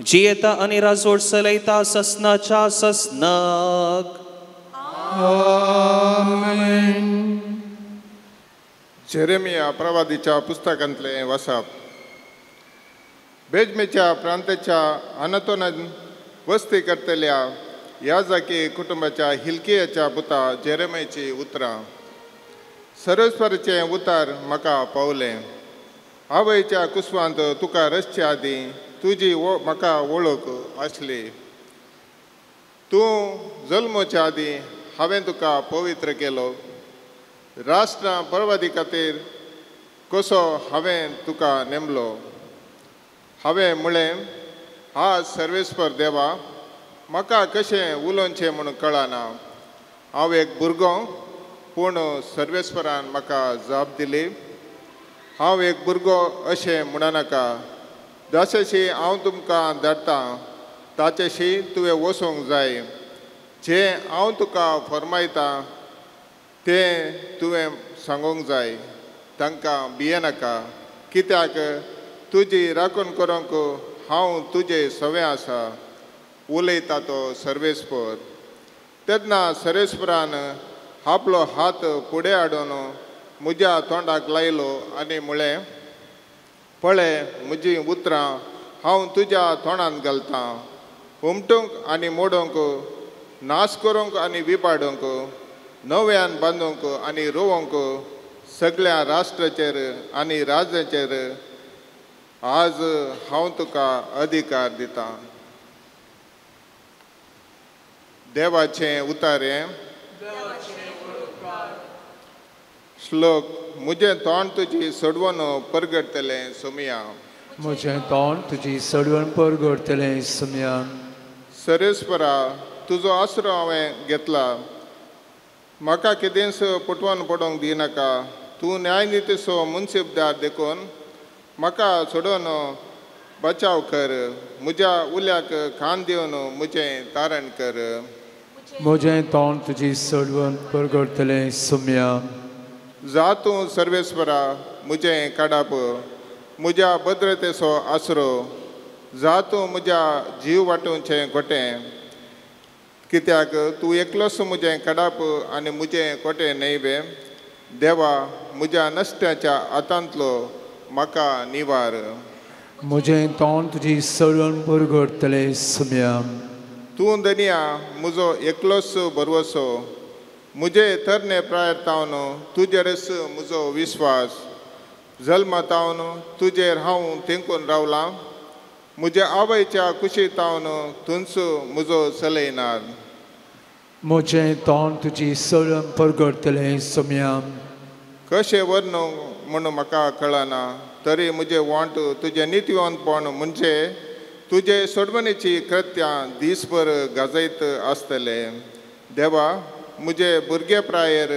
जियेता आनी राजवट चलयता ससनाच्या ससनाक. आमेन. जेरेमिया प्रवादीच्या पुस्तकांतलें वाचप. बेजमेच्या प्रांताच्या अनतोनान वस्ती करतल्या याजाकी कुटुंबाच्या हिलकियाच्या पुता जेरेमियाची उतरां. सर्वेस्पराचें उतार म्हाका पावलें. आवयच्या कुसवांत तुका रचचे आदीं तुजी म्हाका वळख आसली. तूं जल्मोच्या आदीं हांवें तुका पवित्र केलो. राष्ट्रां परवादी खातीर कसो हांवें तुका नेमलो. हांवें म्हळें, आज सर्वेस्पर देवा, म्हाका कशें उलोवचें म्हूण कळना. हांव एक भुरगो, पूण सर्वेस्परान म्हाका जाप दिली, हांव एक भुरगो अशें म्हणनाका. जशें हांव तुमकां धाडटां ताचेशी तुवें वचूंक जाय. जें हांव तुका फर्मायतां तें तुवें सांगूंक जाय. तांकां भियेनाका, कित्याक तुजी राखण करूंक हांव तुजे सवें आसा, उलयता तो सर्वेस्पर. तेन्ना सर्वेस्परान आपलो हात फुडें हाडून म्हज्या तोंडाक लायलो आनी म्हळें, पळय म्हजीं उतरां हांव तुज्या तोंडांत घालतां. हुमटूंक आनी मोडूंक, नाश करूंक आनी विपाडूंक, नव्यान बांदूंक आनी रोवंक सगळ्या राष्ट्राचेर आनी राज्याचेर आज हांव तुका अधिकार दितां. देवाचें उतारें. श्लोक. म्हजें तोंड तुजी सोडवण परगडटलें सोमिया. म्हजें तोंड तुजी सोडवण परगडटलें सोमिया. सर्वेस्परा, तुजो आसरो हांवें घेतला. म्हाका कितेंच पटवन पडोवंक दिनाका. तूं न्यायनितीचो मुन्सिफदार देखून म्हाका सोडून बचाव कर. म्हज्या उल्याक खान दिवन म्हजें तारण कर. म्हजें तोंड तुजी सोडवण परगडतलें सुम्या. जा तूं सर्वेस्वरा म्हजें काडाप, म्हज्या भद्रतेचो आसरो. जा तूं म्हज्या जीव वांटोवचें गोटें, कित्याक तूं एकलोच म्हजें काडाप आनी म्हजें कोटें न्हय वे. देवा म्हज्या नश्ट्याच्या हातांतलो म्हाका निवार. म्हजें तोंड तुजी सोडवण परगडतलें सुम्या. तूं धनिया म्हजो एकलोच भरवसो. म्हजे तरणे प्रायर तावन तुजेरच म्हजो विस्वास. जल्मा तावन तुजेर हांव तेंकून रावलां. म्हज्या आवयच्या कुशी तावन तूंच म्हजो चलयनार. म्हजें तोंड तुजी सोडवण परगडतलें सुम्या. कशें वर्णूंक म्हूण म्हाका कळना, तरी म्हजें वांट तुजें नितीवंतपण म्हणजे तुजे सोडवणेची कृत्यां दीसभर गाजयत आसतले. देवा म्हजे भुरगे प्रायेर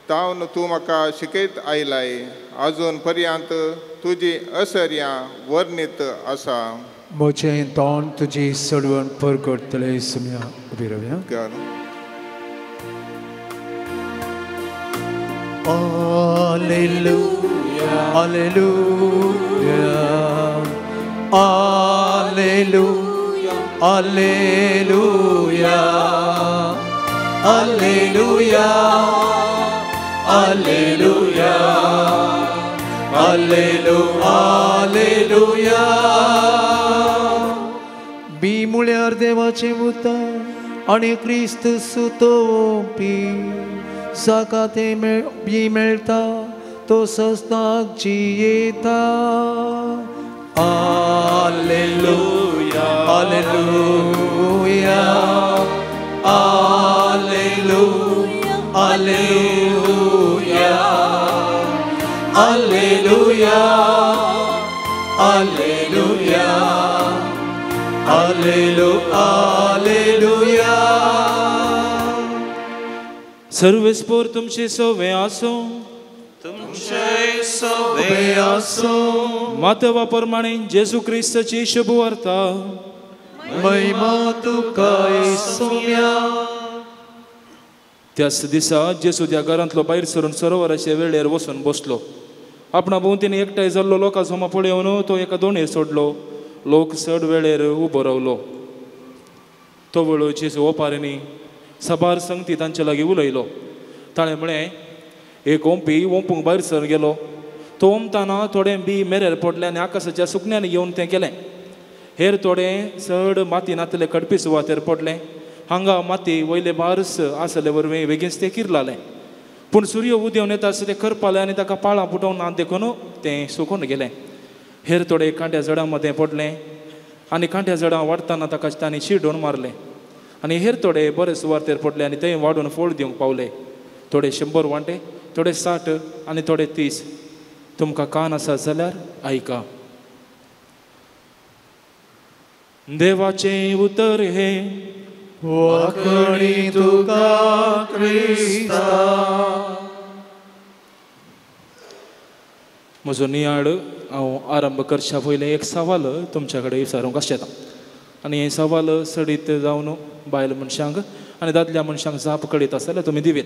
तावन तूं म्हाका शिकयत आयलाय. आजून पर्यंत तुजी असर्यां वर्णीत आसा. म्हजें तोंड तुजी सोडवण परगडतलें सुम्या. उबी रावया. Alleluia, Alleluia, Alleluia, Alleluia, Alleluia, Alleluia, Alleluia. बी म्हळ्यार देवाचें उतर आनी क्रिस्त सुतोवपी. जाका तें बी मेळटा तो सस्ताक जियेता. Alleluia, Alleluia, Alleluia, Alleluia, Alleluia, Alleluia, Alleluia. सर्वेस्पोर तुमचे सवे आसो. तुमचे सवे आसो. मातवा प्रमाणे जेजू क्रिस्ताची शुभ वार्ता. महिमा तुका सोम्या. त्याच दिसा जेजू त्या घरांतलो भायर सरून सरोवराच्या वेळेर वचून बसलो. आपणा भोंवतीन एकठांय जाल्लो लोकां जमा पळोवन तो एका दोणेर सोडलो. लोक चड वेळेर उबो रावलो. तो वेळो जेजू ओपारींनी साबार संगती तांचे लागीं उलयलो. ताणें म्हळें, एक ओंपी ओंपूंक भायर सर गेलो. तो ओंपतना थोडें बी मेरेर पडलें आनी आकाशाच्या सुकण्यांनी येवन तें गेलें. हेर थोडें चड माती नातले कडपी सुवातेर पडलें. हांगा माती वयले बारस आसले वरवीं बेगीनच तें किरलालें. पूण सूर्य उदेवन येता आसता तें करपालें आनी ताका पाळां पुटोवंक ना देखून तें सुकून गेलें. हेर थोडे कांट्या झडां मदें पडलें आनी कांट्या झडां वाडटना ताका तांणी शिडोवन मारलें. आनी हेर थोडे बरे सुवातेर पडले आनी थंय वाडून फळ दिवंक पावले. थोडे 100 वांटे, थोडे 60 आनी थोडे 30. तुमकां कान आसा जाल्यार आयका. देवाचें उतर हें. वाखणी तुका क्रिस्ता. म्हजो नियाळ हांव आरंभ करच्या पयलीं एक सवाल तुमच्या कडेन विचारूंक आशेता. आनी हें सवाल सडीत जावन बायल मनशांक आनी दादल्या मनशांक जाप कळीत आसा जाल्यार तुमी दिवेत.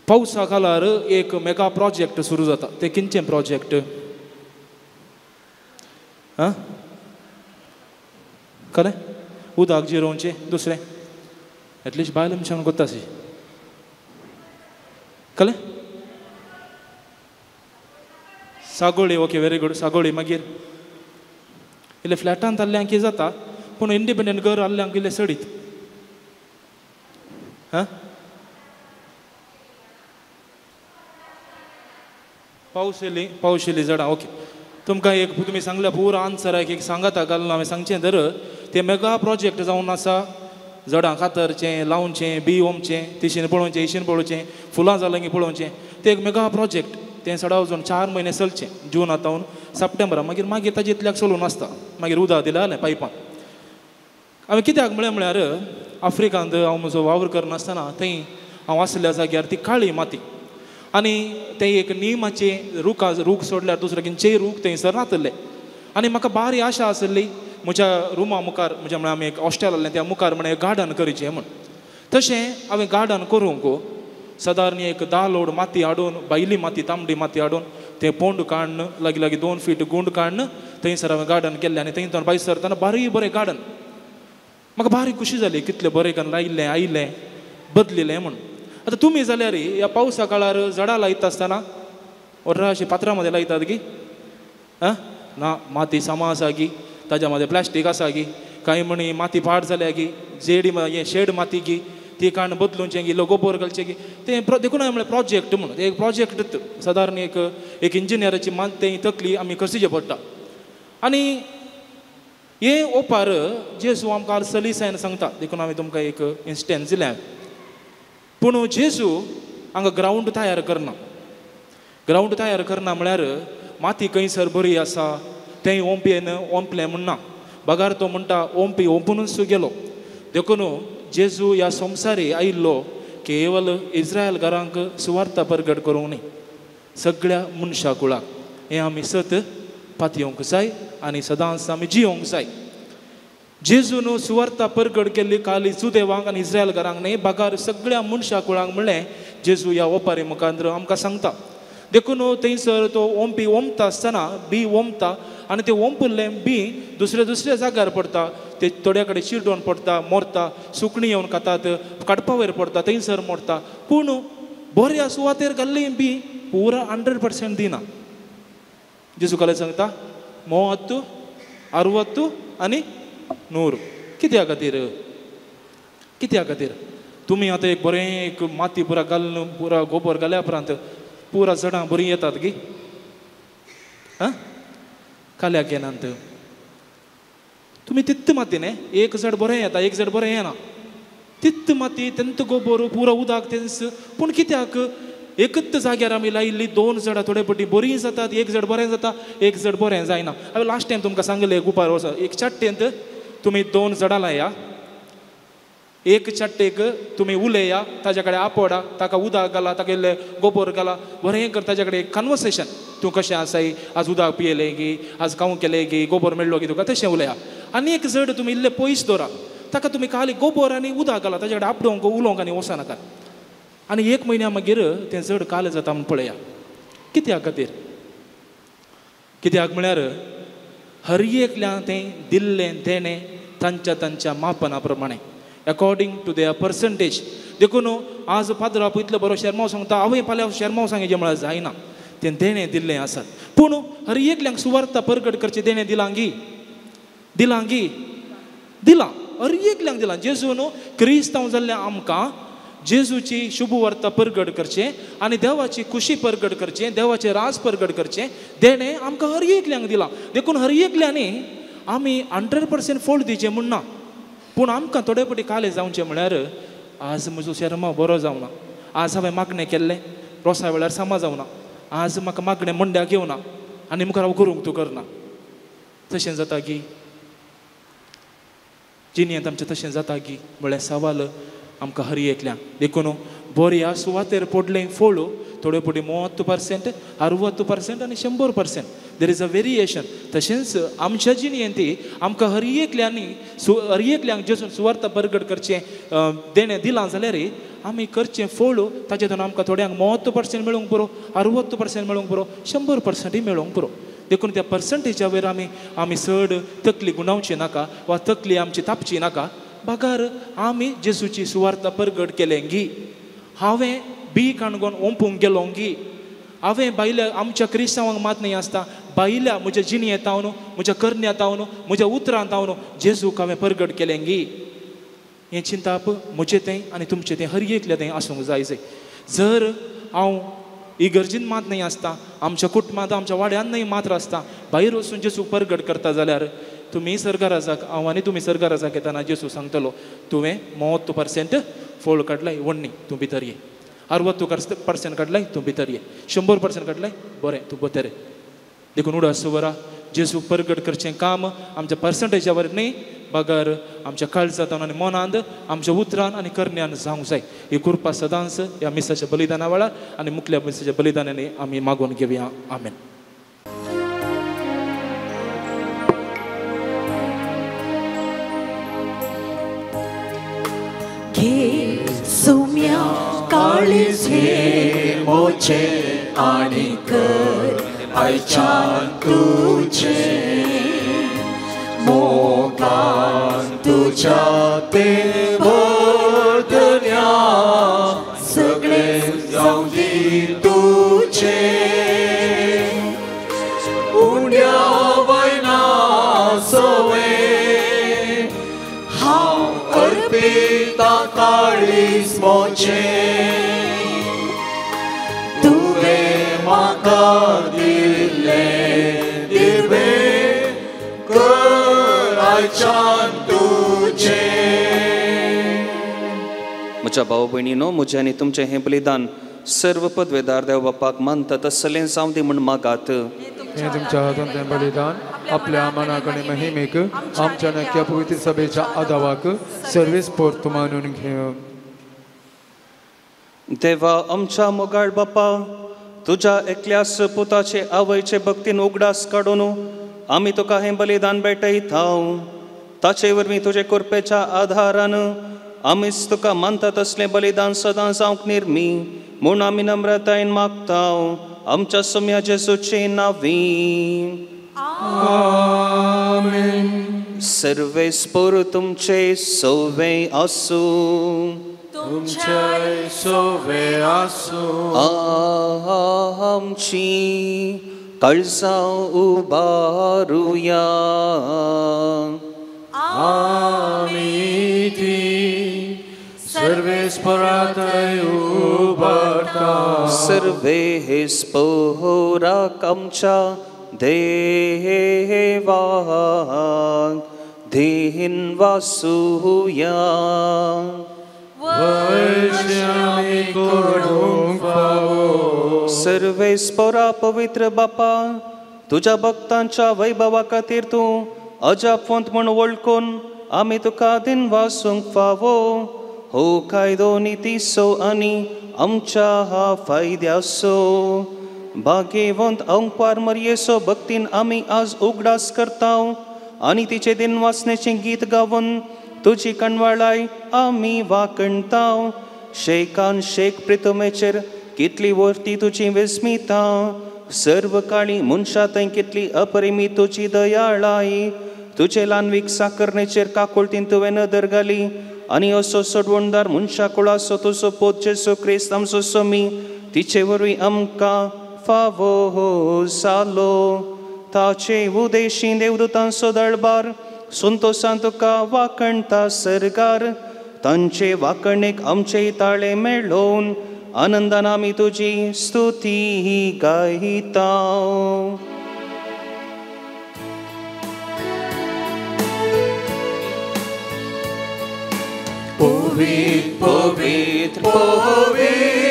पावसा काळार एक मेगा प्रोजेक्ट सुरू जाता. तें कितें प्रोजेक्ट? आं कळ्ळें? उदक जिरोवचें. दुसरें एटलिस्ट बायल मनशांक कोत्ता शी. कळ्ळें? सागोळी. Okay, very good. सागोळी. मागीर इल्लें फ्लॅटांत आहल्यांक कितें जाता, पूण इंडिपेंडंट घर आहल्यांक इल्लें सडीत. हां, पावस येयली, पावस येयली झाडां. ओके, तुमकां एक तुमी सांगल्या पुरो आन्सर एक सांगाता घालून हांवें सांगचें तर तें मेगा प्रोजेक्ट जावन आसा. झाडां कातरचें, लावचें, बी ओमचें, तिशीन पळोवचें, इशीन पळोवचें, फुलां जालां की पळोवचें. तें एक मेगा प्रोजेक्ट. तें सडा वचून 4 म्हयने चलचें, जून आतां सप्टेंबरा. मागीर मागीर ताजे इतल्याक चलून आसता. मागीर उदक दिलें जालें पायपान. हांवें कित्याक म्हळें म्हळ्यार आफ्रिकांत हांव म्हजो वावर करनासतना थंय हांव आसल्या जाग्यार ती काळी माती आनी तें एक निमाचे रुखा रूख सोडल्यार दुसरे खंयचेय रूख थंयसर नातले. आनी म्हाका बारी आशा आसली म्हज्या रुमा मुखार, म्हज्या म्हळ्यार आमी एक हॉस्टेल आसलें त्या मुखार म्हळ्यार गार्डन करचें म्हूण. तशें हांवें गार्डन करूंक सादारण एक 10 लोड माती हाडून, भायली माती तांबडी माती हाडून तें पोंड काडून लागीं लागीं 2 फीट गुंड काडून थंयसर हांवें गार्डन केल्लें. आनी थंय भायर सरतना बारी बरें गार्डन, म्हाका बारी खुशी जाली कितलें बरें करून लायिल्लें आयिल्लें बदलिलें म्हूण. आतां तुमी जाल्यार ह्या पावसा काळार झाडां लायता आसतना व्हडा अशीं पात्रां मदें लायतात की आं ना माती सामा आसा की ताज्या मदें प्लास्टीक आसा की कांय म्हणी माती पाड जाल्या की जेडी हें शेड माती की ती काण बदलुचें की इल्लो गोबोर घालचें की तें देखून हांवें म्हणलें प्रोजेक्ट म्हणून. एक प्रोजेक्ट सादारण एक एक इंजिनियराची मान तें तकली आमी करचें पडटा. आनी हे ओपार जेजू आमकां सलीसायन सांगता, देखून हांवें तुमकां एक इन्स्टन्स दिलें. पूण जेजू हांगा ग्रावंड तयार करना, ग्रावंड तयार करना म्हळ्यार माती खंयसर बरी आसा तें ओंपयेन ओंपलें म्हणना, बगार तो म्हणटा ओंपी ओंपुनूच गेलो. देखून जेजू ह्या संवसारी आयिल्लो केवल इस्रायल घरांक सुवार्ता परगट करूंक न्ही, सगळ्या मनशा कुळाक. हें आमी सत पातयेवंक जाय आनी सदांच आमी जियोंक जाय. जेजून सुवार्ता परगट केल्ली खाली जुदेवांक आनी इस्रायल घरांक न्ही, बगार सगळ्या मनशा कुळांक म्हणलें जेजू ह्या ओपारी मुखार आमकां सांगता. देखून थंयसर तो ओंपी ओंपता आसतना बी ओंपता आनी तें ओंपिल्लें बी दुसऱ्या दुसऱ्या जाग्यार पडटा, ते थोड्या कडेन चिरडोन पडटा, मरता, सुकणीं येवन खातात, काडपा वयर पडटा, थंयसर मरता. पूण बऱ्या सुवातेर घाल्ली बी पुरा 100% दिना. जेजू कालें सांगता 30, 60 आनी 100. कित्या खातीर? कित्या खातीर? तुमी आतां एक बरें एक माती पुरा घालून पुरा गोबर घाल्या उपरांत पुरा झाडां बरीं येतात की आं काल्याक येनात. तुमी तित्त माती न्ही, एक झाड बरें येता एक झाड बरें येना, तित्त माती तेंत गोबर पुरा उदक तेंच. पूण कित्याक एकच जाग्यार आमी लायिल्ली 2 झाडां थोडे पटी बरीं जातात, एक झाड बरें जाता एक झाड बरें जायना. हांवें लास्ट टायम तुमकां सांगलें गुपार वचो एक चाट्टेंत तुमी 2 झाडां लाया, एक चाट्टेक तुमी उलया, ताज्या कडेन आपोडा, ताका उदक घाला, ताका इल्लें गोबर घाला, बरें कर, ताज्या कडेन एक कन्वर्सेशन, तूं कशें आसाय, आज उदक पियेलें की, आज खावंक केलें की, गोबर मेळ्ळो की तुका, तशें उलया. आनी एक जड तुमी इल्लें पयस दवरा, ताका तुमी खाली गोबर आनी उदक घाला, ताज्या कडेन आपडोवंक उलोवंक आनी वचनाका. आनी 1 म्हयन्या मागीर तें जड कालें जाता म्हूण पळया. कित्या खातीर? कित्याक म्हळ्यार हर एकल्यान तें दिल्लें तेणें तांच्या तांच्या मापना प्रमाणें, अकॉर्डिंग टू their percentage. देखून आज पाद्रा इतलो बरो शेरमांव सांगता, हांवें फाल्यां शेरमांव सांगचें म्हळ्यार जायना, तें देणें दिल्लें आसात. पूण हर एकल्यांक सुवार्ता परगट करचें देणें दिलां गी, दिलां गी, दिलां, हर एकल्यांक दिलां. जेजून क्रिस्तांव जाल्ल्या आमकां जेजूची शुभवार्ता परगट करचें आनी देवाची खुशी परगट करचें, देवाचें राज परगट करचें देणें आमकां हर एकल्यांक दिलां. देखून हर एकल्यांनी आमी 100% फोल दिवचें म्हूण ना, पूण आमकां थोडे पटी कालें जावचें म्हळ्यार आज म्हजो शेरमांव बरो जावना, आज हांवें मागणें केल्लें रोसा वेळार सामा जावना, आज म्हाका मागणें मंड्याक येवना आनी मुखार हांव करूंक तूं करना. तशें जाता की जिणेंत आमचें तशें जाता की म्हळ्यार सवाल आमकां हर एकल्यांक. देखून बऱ्या सुवातेर पडलें फळ थोडे पटी 30%, 60% आनी 100%. There is a variation. तशेंच आमच्या जिणेंत आमकां हर एकल्यांनी हर एकल्यांक जेजून सुवार्ता परगट करचें देणें दिलां जाल्यार आमी करचें फळ ताजेतून आमकां थोड्यांक 30% मेळूंक पुरो, 60% मेळूंक पुरो, 100%य मेळूंक पुरो. देखून त्या पर्संटेजा वयर आमी आमी चड तकली गुंडावची नाका वा तकली आमची तापची नाका, बगर आमी जेजूची सुवार्ता परगट केलें गी, हांवें बी काणकोण ओंपूंक गेलो गी, हांवें भायल्या आमच्या क्रिस्तांवांक मात न्ही आसता, भायल्या म्हज्या जिणेंत हांव, म्हज्या करण्यांत हांव, म्हज्या उतरांत हांव जेजूक हांवें परगट केलें गी. हें चिंताप म्हजें तें आनी तुमचें तें हर एकल्या तें आसूंक जाय. जर हांव इगर्जीन मात न्ही आसता, आमच्या कुटुंबांत आमच्या वाड्यान न्हय मात्र आसता, भायर वचून जेजूक परगट करता जाल्यार तुमी सरकाराचाक हांव आनी तुमी सरकाराचाक येतना जेजू सांगतलो तुवें 30% फोळ काडलाय वण्णी तूं भितर ये, 60% काडलाय तूं भितर ये, 100% काडलाय बरें तूं भितर ये. देखून उडास बरा जेजू परगट करचें काम आमच्या पर्संटेजा वर न्ही बगर आमच्या काळजांत आनी मनांत आमच्या उतरान आनी करण्यान जावंक जाय. ही कृपा सदांच ह्या मिसाच्या बलिदाना वेळार आनी मुखल्या मिसाच्या बलिदानांनी आमी मागून घेवया. आमेन. सुम्या काळीज हे मोचे आनी कर आयच्यान तुझे मोगान तुझ्या ते भरतन्या सगळे जावं दी तुझे उण्या वयना सोवे हांव अर्पिता काळीज मोचे तुवें म्हाका दिल्लें दिर्वें कर आयच्यान तुजें. म्हज्या भाव भयणीनो, म्हजें आनी तुमचें हें बलिदान सर्व पदवेदार देव बापाक मानता तसलें जावं दी म्हूण मागात. हें तुमच्या हातांतलें बलिदान आपल्या मनाक आनी महिमेक आमच्या नक्या पवित्र सभेच्या आदावाक सर्वेस पोर्त मानून घेव. देवा आमच्या मोगाळ बापा, तुज्या एकल्यास पुताचे आवयचे भक्तीन उगडास काडून आमी तुका हें बलिदान भेटयता. ताचे वरवीं तुजे कृपेच्या आधारान आमीच तुका मानता तसलें बलिदान सदां जावंक निर्मी म्हूण आमी नम्रतायेन मागता आमच्या सोम्या जेजूचे नांवी. आमेन. सर्वेस्पोर तुमचे सोवे आसूं. तुमचे सोवे आसूं. आमची काळजां उबारुया. आमी ती सर्वेस्पराथंय उबारता. सर्वेस्पोराक आमच्या देवाक धीन वासुया. वैश्यामी करूंक फावो. सर्वेस्पोरा पवित्र बापा, तुज्या भक्तांच्या वैभवा खातीर तूं अजापवंत म्हूण वळखून आमी तुका दिन वासूंक फावो. हो कायदो नितीचो आनी आमच्या फायद्याचो भाग्यवंत अंकवार मरयेचो भक्तीन आमी आज उगडास करता आनी तिचे दिन वाचण्याचें गीत गावन तुजी कणवाळाय आमी वाकणता. शेकान शेक प्रितमेचेर कितली वर्ती तुजी विस्मिता, सर्व काळी मनशा थंय कितली अपरिमीत तुजी दयाळाय. तुजे ल्हानवीक साकरणेचेर काकुळतीन तुवें नदर घाली आनी असो सोडवणदार मनशा कुळाचो तुजो पोत जेजू क्रिस्त आमचो सोमी तिचे वरवीं आमकां फावो जालो. ताचे उदेशी देवदूतांचो दळबार संतोसान तुका वाकणता सरकार, तांचे वाकणेक आमचे ताळे मेळोवन आनंदान आमी तुजी स्तुती गायता. पवित्र पवित्र पवित्र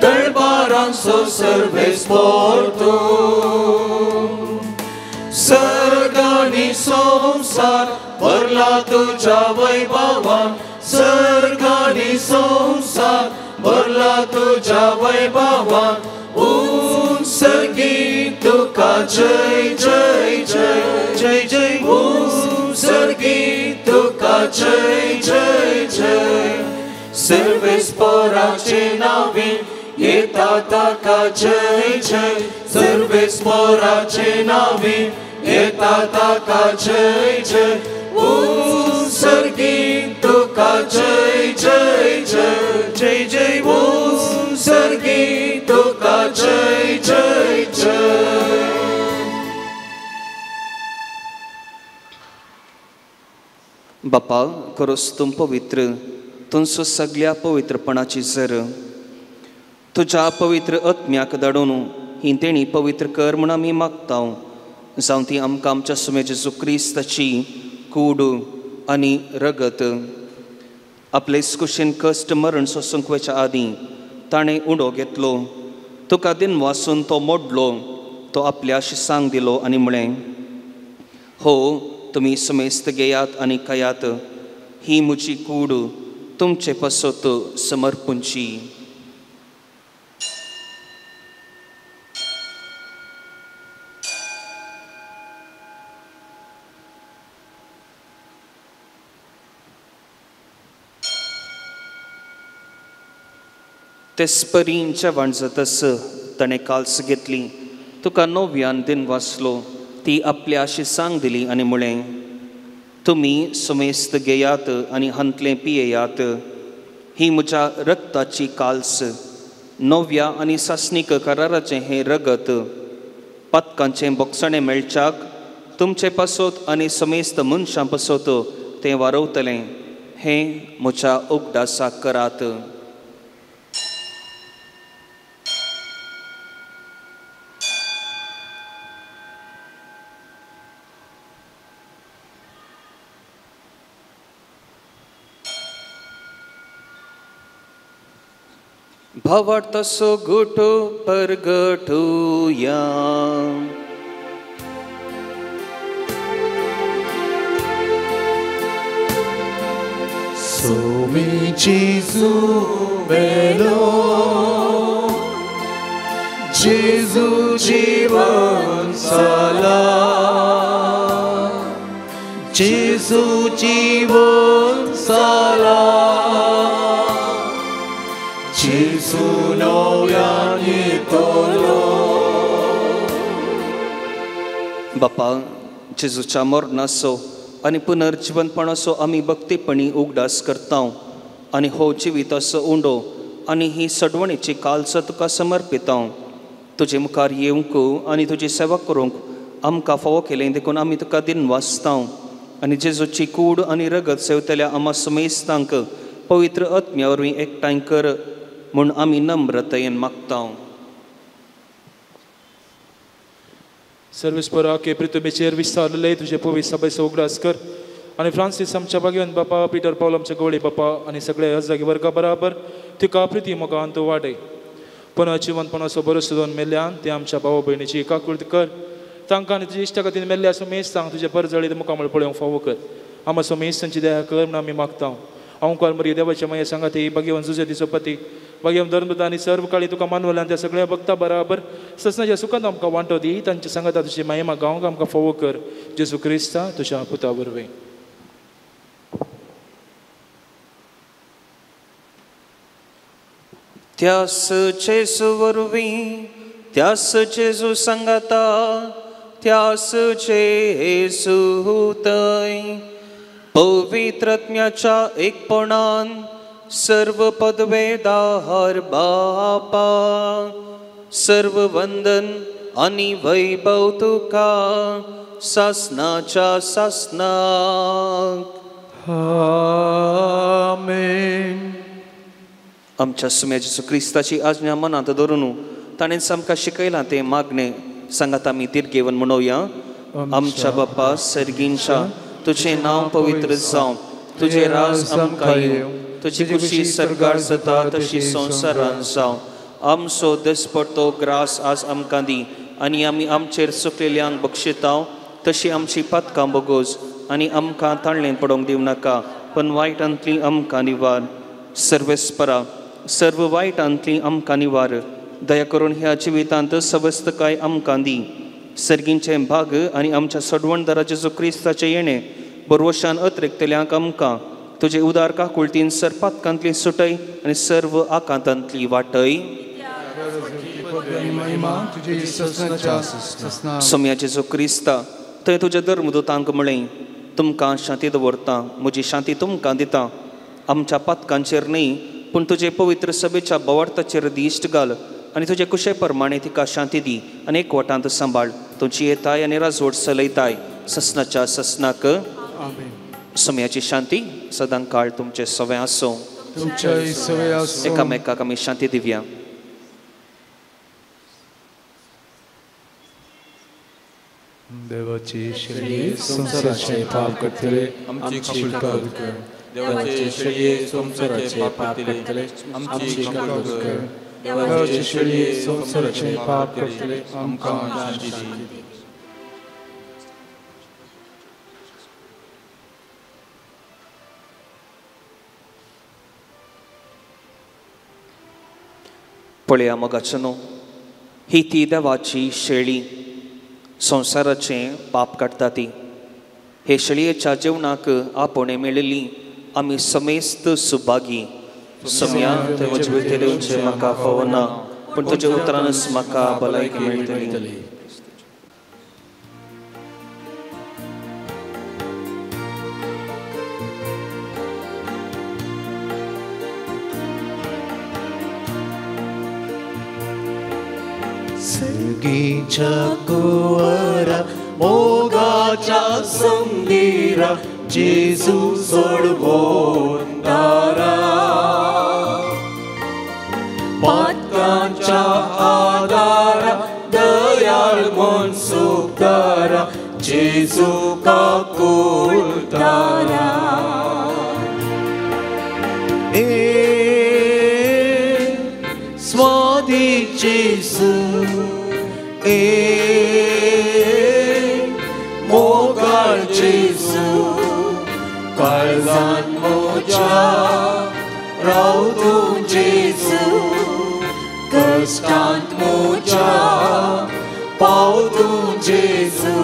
दरबारांचो सर्वेस्पोर तूं, सर्ग आनी संवसार भरला तुज्या वैभवान, सर्ग आनी संवसार भरला तुज्या वैभवान. उंच सर्गी तुका जय जय जय जय जय, उंच सर्गी तुका जय जय जय. सर्वेस्पोराचे नांवी येता ताका जय जय, सर्वेस्पोराचे नांवी येता ताका जय जय. उंच सर्गी तुका जय जय जय जय जय, उंच सर्गी तुका जय जय जय. बापा खरोच तूं पवित्र, तुमचो सगळ्या पवित्रपणाची जर तुज्या पवित्र आत्म्याक धाडून ही तेणी पवित्र कर म्हूण आमी मागता. जावं ती आमकां आमच्या सुमे जेजू क्रिस्ताची कूड आनी रगत आपले कुशीन कश्ट मरण सोसूंक वयच्या आदीं ताणें उडो घेतलो, तुका दिन वासून तो मोडलो तो आपल्या शिसांक दिलो आनी म्हळें, हो तुमी समेस्त घेयात आनी खायात, ही म्हजी कूड तुमचे पासत समर्पूंची. तेस्परीं जेवण जातस ताणें काल्स घेतली, तुका नव्यान दिन वाचलो, ती आपल्या शिसांक दिली आनी म्हळें, तुमी समेस्त घेयात आनी हांतलें पियेयात, ही म्हज्या रक्ताची काल्स, नव्या आनी सासणीक कराराचें हें रगत, पातकांचें बोगसणें मेळच्याक तुमचे पासत आनी समेस्त मनशां पासत तें वारवतलें, हें म्हज्या उगडासाक करात. भावार्थाचो गोठो परगटुया. सोमी जेजू मेलो, जेजू जीवन जाला, जेजू जीवन जाला, जेजू नव्यान येतलो. बापा, जेजूच्या मरणाचो आनी पुनर्जिवनपणाचो आमी भक्तीपणी उगडास करता आनी हो जिविताचो उंडो आनी ही सडवणेची कालसो तुका समर्पिता. तुजे मुखार येवंक आनी तुजी सेवा करूंक आमकां फावो केलें देखून आमी तुका दिन वाचता आनी जेजूची कूड आनी रगत सेवतल्या आमा समेस्तांक पवित्र आत्म्या वरवीं एकठांय कर म्हूण आमी नम्रतायेन मागता. सर्वेस्परा के पृथ्वीचेर विस्तारलेले तुजे पवित्र सभेचो उगडास कर आनी फ्रांसीस आमच्या भाग्यवंत बापा, पिटर पावल आमच्या गवळी बापा आनी सगळे हजागी वर्गा बराबर तुका प्रिती मोगान तूं वाडय. पुनः जिवनपणाचो भरोसो दोन मेल्ल्यान ते आमच्या भाव भयणीची काकुळट कर, तांकां आनी तुज्या इश्टा खातीर मेल्ल्या सुमेस्तांक तुजे परजळीत मुखामळ पळोवंक फावो कर. आमा सुमेस्तांची दया कर म्हूण आमी मागता. अंकार मरी देवाच्या माया सांगाती भाग्यवंत जुजेतीचो पती भाग्यवंत धर्मदूत आनी सर्व काळी तुका मानवल्यान त्या सगळ्या भक्ता बराबर ससनाच्या सुखांत आमकां वांटो दी. तांच्या सांगाता तुजी मायेमा गावंक आमकां फावो कर. जेजू क्रिस्ता तुज्या पुता वरवीं. त्यास जेजू वरवीं, त्यास जेजू सांगाता, त्यास जेजू थंय पवित्र आत्म्याच्या एकपणान सर्व पदवेदार बापा, सर्व वंदन आनी वैभव तुका सासनाच्या सासनाक. आमेन. आमच्या सुम्या जेजू क्रिस्ताची आज्ञा मनांत धरून ताणें आमकां शिकयलां तें मागणें सांगात आमी दीर्घेवन म्हणोवया. आमच्या बापा सर्गींच्या, तुजें नांव पवित्र जावं, तुजें राज आमकां येवं, तुजी खुशी सर्गार जाता तशी संवसारान जावं. आमचो दिसपडतो ग्रास आज आमकां दी आनी आमी आमचेर चुकलेल्यांक बक्षिताव तशी आमची पातकां बोगोज आनी आमकां ताणलें पडोवंक दिवं नाका, पण वायटांतली आमकां निवार. सर्वेस्परा, सर्व वायटांतली आमकां निवार. दया करून ह्या जिवितांत सवस्तकाय आमकां दी. सर्गींचें भाग आनी आमच्या सडवणदारा जेजू क्रिस्ताचें येणें बरवशान अत्रेकतल्यांक आमकां तुजे उदार काकुळतीन सरपातकांतली सुटय आनी सर्व आकांतांतली वाटय. सोम्या जेजू क्रिस्ता, थंय तुज्या धर्मदूतांक म्हळें, तुमकां शांती दवरता, म्हजी शांती तुमकां दिता. आमच्या पातकांचेर न्हय पूण तुजे पवित्र सभेच्या बोवार्थाचेर दिश्ट घाल आनी तुजे कुशे प्रमाणे तिका शांती दी आनी एकवटांत सांबाळ. तुजी येताय आनी राजवट चलयताय ससनाच्या ससनाक. समयाची शांती सदां काळ तुमचे सवे आसूं. एकामेकाक आमी शांती दिवया. देवाची शेळये संवसाराचे पाप करतले आमची कृपा कर. देवाचे शेळये संवसाराचे पाप करतले आमची कृपा कर. देवाचे शेळये संवसाराचें पाप करतले आमकां शांती दी. पळया मोगाचेनो, ही ती देवाची शेळी, संवसाराचें पाप काडटा ती. हे शेळयेच्या जेवणाक आपोवणें मेळिल्ली आमी समेस्त सुभागी. सम्या थंय म्हजे भितर येवचें म्हाका फावना, पूण तुज्या उतरानच म्हाका भलायकी मेळटली. सर्गीच्या कुंवरा मोगाच्या संदिरा जेजू सोडवून दारा, पातकांच्या आदारा दयाळ मन सुखदारा जेजू काकुळतारा. ए स्वादी जेजू, ए मोगाळ जेजू, काळजान म्हज्या राव तूं जेजू, कश्टांत म्हज्या पाव तूं जेजू.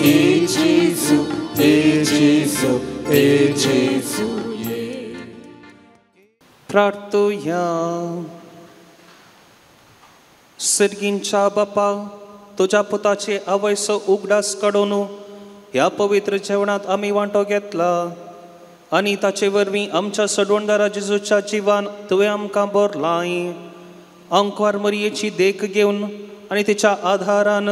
ए जेजू, ए जेजू, ए जेजू. प्रार्थुया. सर्गींच्या बापा, तुज्या पुताचे आवयचो उगडास काडून ह्या पवित्र जेवणांत आमी वांटो घेतला आनी ताचे वरवीं आमच्या सडवणदारा जेजूच्या जिवान तुवें आमकां भरलाय. आंकवार मरयेची देख घेवन आनी तिच्या आधारान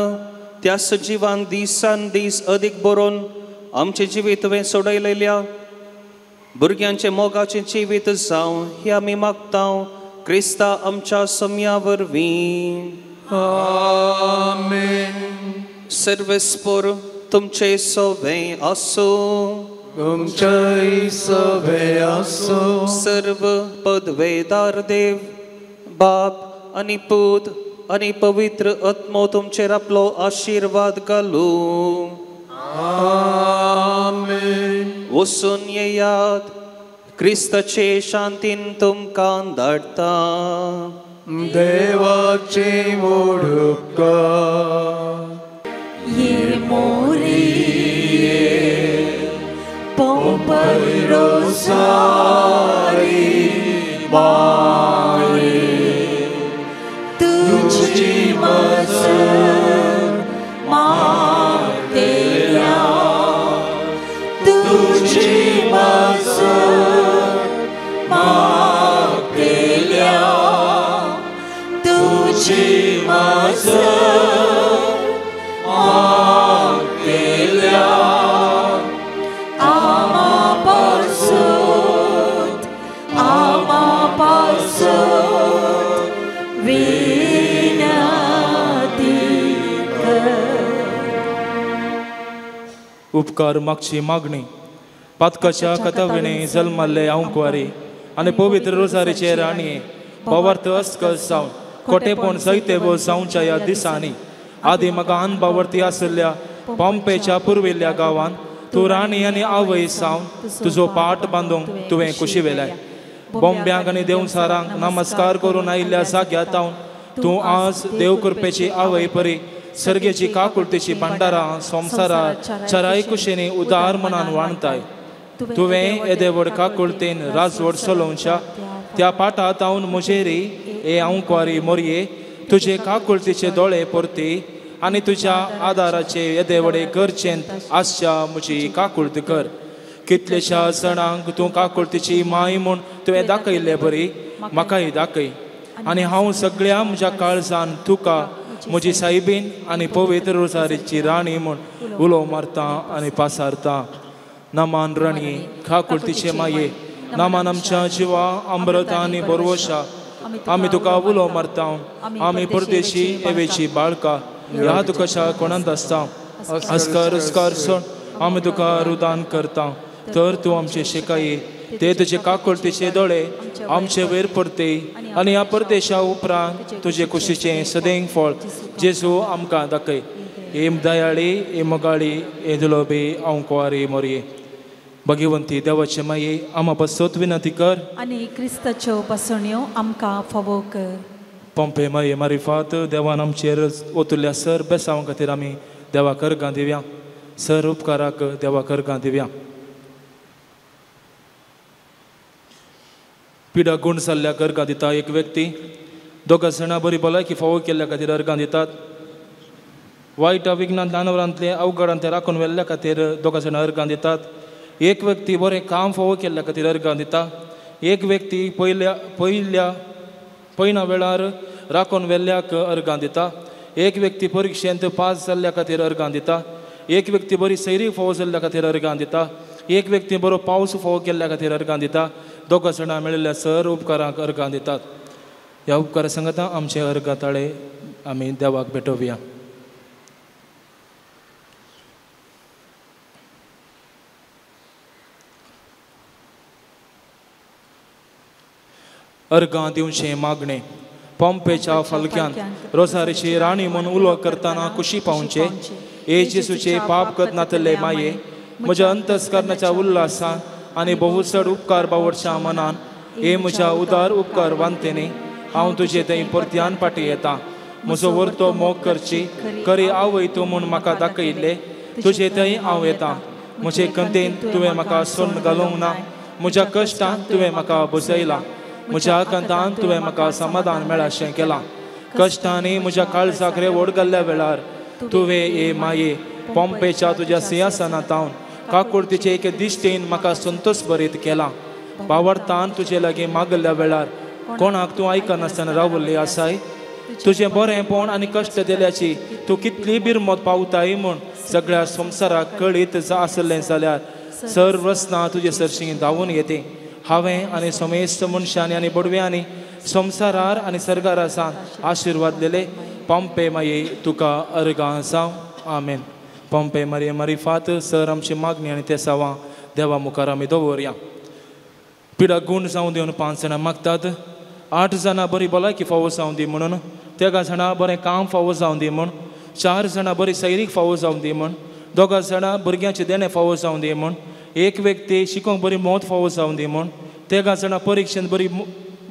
त्या सजीवान दिसान दीस अदीक बरोवन आमचें जिवीत तुवें सोडयलेल्या भुरग्यांचें मोगाचें जिवीत जावं हें आमी मागता क्रिस्ता आमच्या सम्या वरवीं. आमेन. सर्वेस्पोर तुमचे सवे आसूं. तुमचेय सवे आसूं. सर्व पदवेदार देव बाप आनी पूत आनी पवित्र आत्मो तुमचेर आपलो आशिर्वाद घालूं. आमेन. वचून येयात, क्रिस्ताचे शांतीन तुमकां धाडटा. देवाचे मोडुपकार. ये मोरिये पोंपल रोसारी माये, तुझी मजत मागतेल्या, तुझी मजत मागतेल्या, तुझी मजत मागतेल्या. आमा पासत, आमा पासत विनती कर. उपकार मागची मागणी. पातकाच्या कथाविणे जल्मल्ले आंकवारी आनी पवित्र रोजारीचे राणये भावार्थ अस्कल जावन कोटेपण सैतेवो जावच्या ह्या दिसांनी आदी म्हाका अनभावर्ती आशिल्ल्या पॉम्पेच्या पुर्विल्ल्या गांवांत तूं राणी आनी आवय जावन तुजो पाट बांदूंक तुवें कुशी वेलाय. बोंब्यांक आनी देवसारांक नमस्कार करून आयिल्ल्या जाग्यार तावन तूं आज देव कृपेची आवय परी सर्गेची काकुळतेची भांडारां संवसारार चराय कुशेनी उदार मनान वाणताय. तुवें येदे व्हड काकुळतेन राजवट चलोवच्या त्या पाटांत तावन म्हजेरी हे आंकवारी मोरये तुजे काकुळतेचे दोळे परती आनी तुज्या आदाराचे येदे व्हडे गरजेंत आसच्या म्हजी काकुळत कर. कितलेश्या जाणांक तूं काकुळतेची माय म्हूण तुवें दाखयल्ले बरी म्हाकाय दाखय आनी हांव सगळ्या म्हज्या काळजान तुका म्हजी सायबीन आनी पवित्र रोजारीची राणी म्हूण उलो मारता आनी पासारता. नामान राणी काकुळतीचे माये, नामान आमच्या जिवा अमृत आनी बरवशा आमी तुका उलो मारता. आमी परदेशी एवेची बाळका ह्या तुकाच्या कोणांत आसता. अस्कर अस्कर सोड आमी तुका रुदान करता, तर तूं आमचे शिकाये ते तुजे काकुळतीचे दोळे आमचे वयर परते आनी ह्या परदेशा उपरांत तुजे कुशीचें सदैव फळ जेजू आमकां दाखय. हे दयाळी, हे मोगाळी, हे दुलोबी आंकवारी मोरये भगवंती देवाचे माये आमा पासत विनंती कर आनी क्रिस्ताच्यो बसण्यो आमकां फावो कर. पंपे माये मारिफात देवान आमचेर ओतुल्ल्या सर बेसांव खातीर आमी देवाक अर्गां दिवया. सर उपकाराक देवाक अर्गां दिवया. पिडा गूण जाल्ल्याक अर्गां दिता एक व्यक्ती, दोगां जाणां बरी भलायकी फावो केल्ल्या खातीर अर्गां दितात. वायट विघ्नांत जानवरांतले अवघडांतले राखून व्हेल्ल्या खातीर दोगां जाणां अर्गां दितात. एक व्यक्ती बरें काम फावो केल्ल्या खातीर अर्गां दिता. एक व्यक्ती पयल्या पयल्या पयना वेळार राखून व्हेल्ल्याक अर्गां दिता. एक व्यक्ती परिक्षेंत पास जाल्ल्या खातीर अर्गां दिता. एक व्यक्ती बरी सैरी फावो जाल्ल्या खातीर अर्गां दिता. एक व्यक्ती बरो पावस फावो केल्ल्या खातीर अर्गां दिता. दोगां जाणां मेळिल्ल्या सर उपकारांक अर्गां दितात. ह्या उपकारा सांगता आमचे अर्गां ताळे आमी देवाक भेटोवया. अर्गां दिवचें मागणें. पंपेच्या फालक्यान रोजारीची राणी म्हूण उलो करतना कुशी पावचे. ए जेसूचे पाप करनातले माये, म्हज्या अंतस्करणाच्या उल्हासान आनी बहुचड उपकार बावडच्या मनान, हे म्हज्या उदार उपकार वांतेनी हांव तुजे थंय परत्यान फाटीं येता. म्हजो वरतो मोग करची खरी आवय तूं म्हूण म्हाका दाखयल्ले तुजे थंय हांव येता. म्हजे कंतेन तुवें म्हाका सोन्न घालूंक ना, म्हज्या कश्टान तुवें म्हाका बसयला, म्हज्या आकांतान तुवें म्हाका समाधान मेळाशें केलां. कश्टांनी म्हज्या काळजाक रेवड घाल्ल्या वेळार तुवें ए माये पंपेच्या तुज्या सिंहासनांत काकुळतीचे एके दिश्टीन म्हाका संतोष भरीत केला. बावडतान तुजे लागीं मागल्ल्या वेळार कोणाक तूं आयकनासतना रावल्ली आसाय. तुजें बरेंपण आनी कश्ट दिल्याची तूं कितली बिरमत पावताय म्हूण सगळ्या संवसाराक कळीत आसलें जाल्यार सर रसना तुजे सरशीं धांवून येते. हांवें आनी समेस्त मनशांनी आनी बडव्यांनी संवसारार आनी सर्गार सावन आशिर्वाद दिले. पंपे माये तुका अर्गां जावं. आमेन. पंपे मारये मारिफात सर आमची मागणी आनी ते सावां देवा मुखार आमी दवरया. पिडा गूण जावं दी म्हणून 5 जाणां मागतात. 8 जाणां बरी भलायकी फावो जावं दी म्हणून, 13 जाणां बरें काम फावो जावं दी म्हूण, 4 जाणां बरी सैरीक फावो जावं दी म्हूण, 2 जाणां भुरग्यांचें देणें फावो जावं दी म्हूण, एक व्यक्ती शिकोंक बरी मौत फावो जावं दी म्हूण, 13 जाणां परिक्षेंत बरी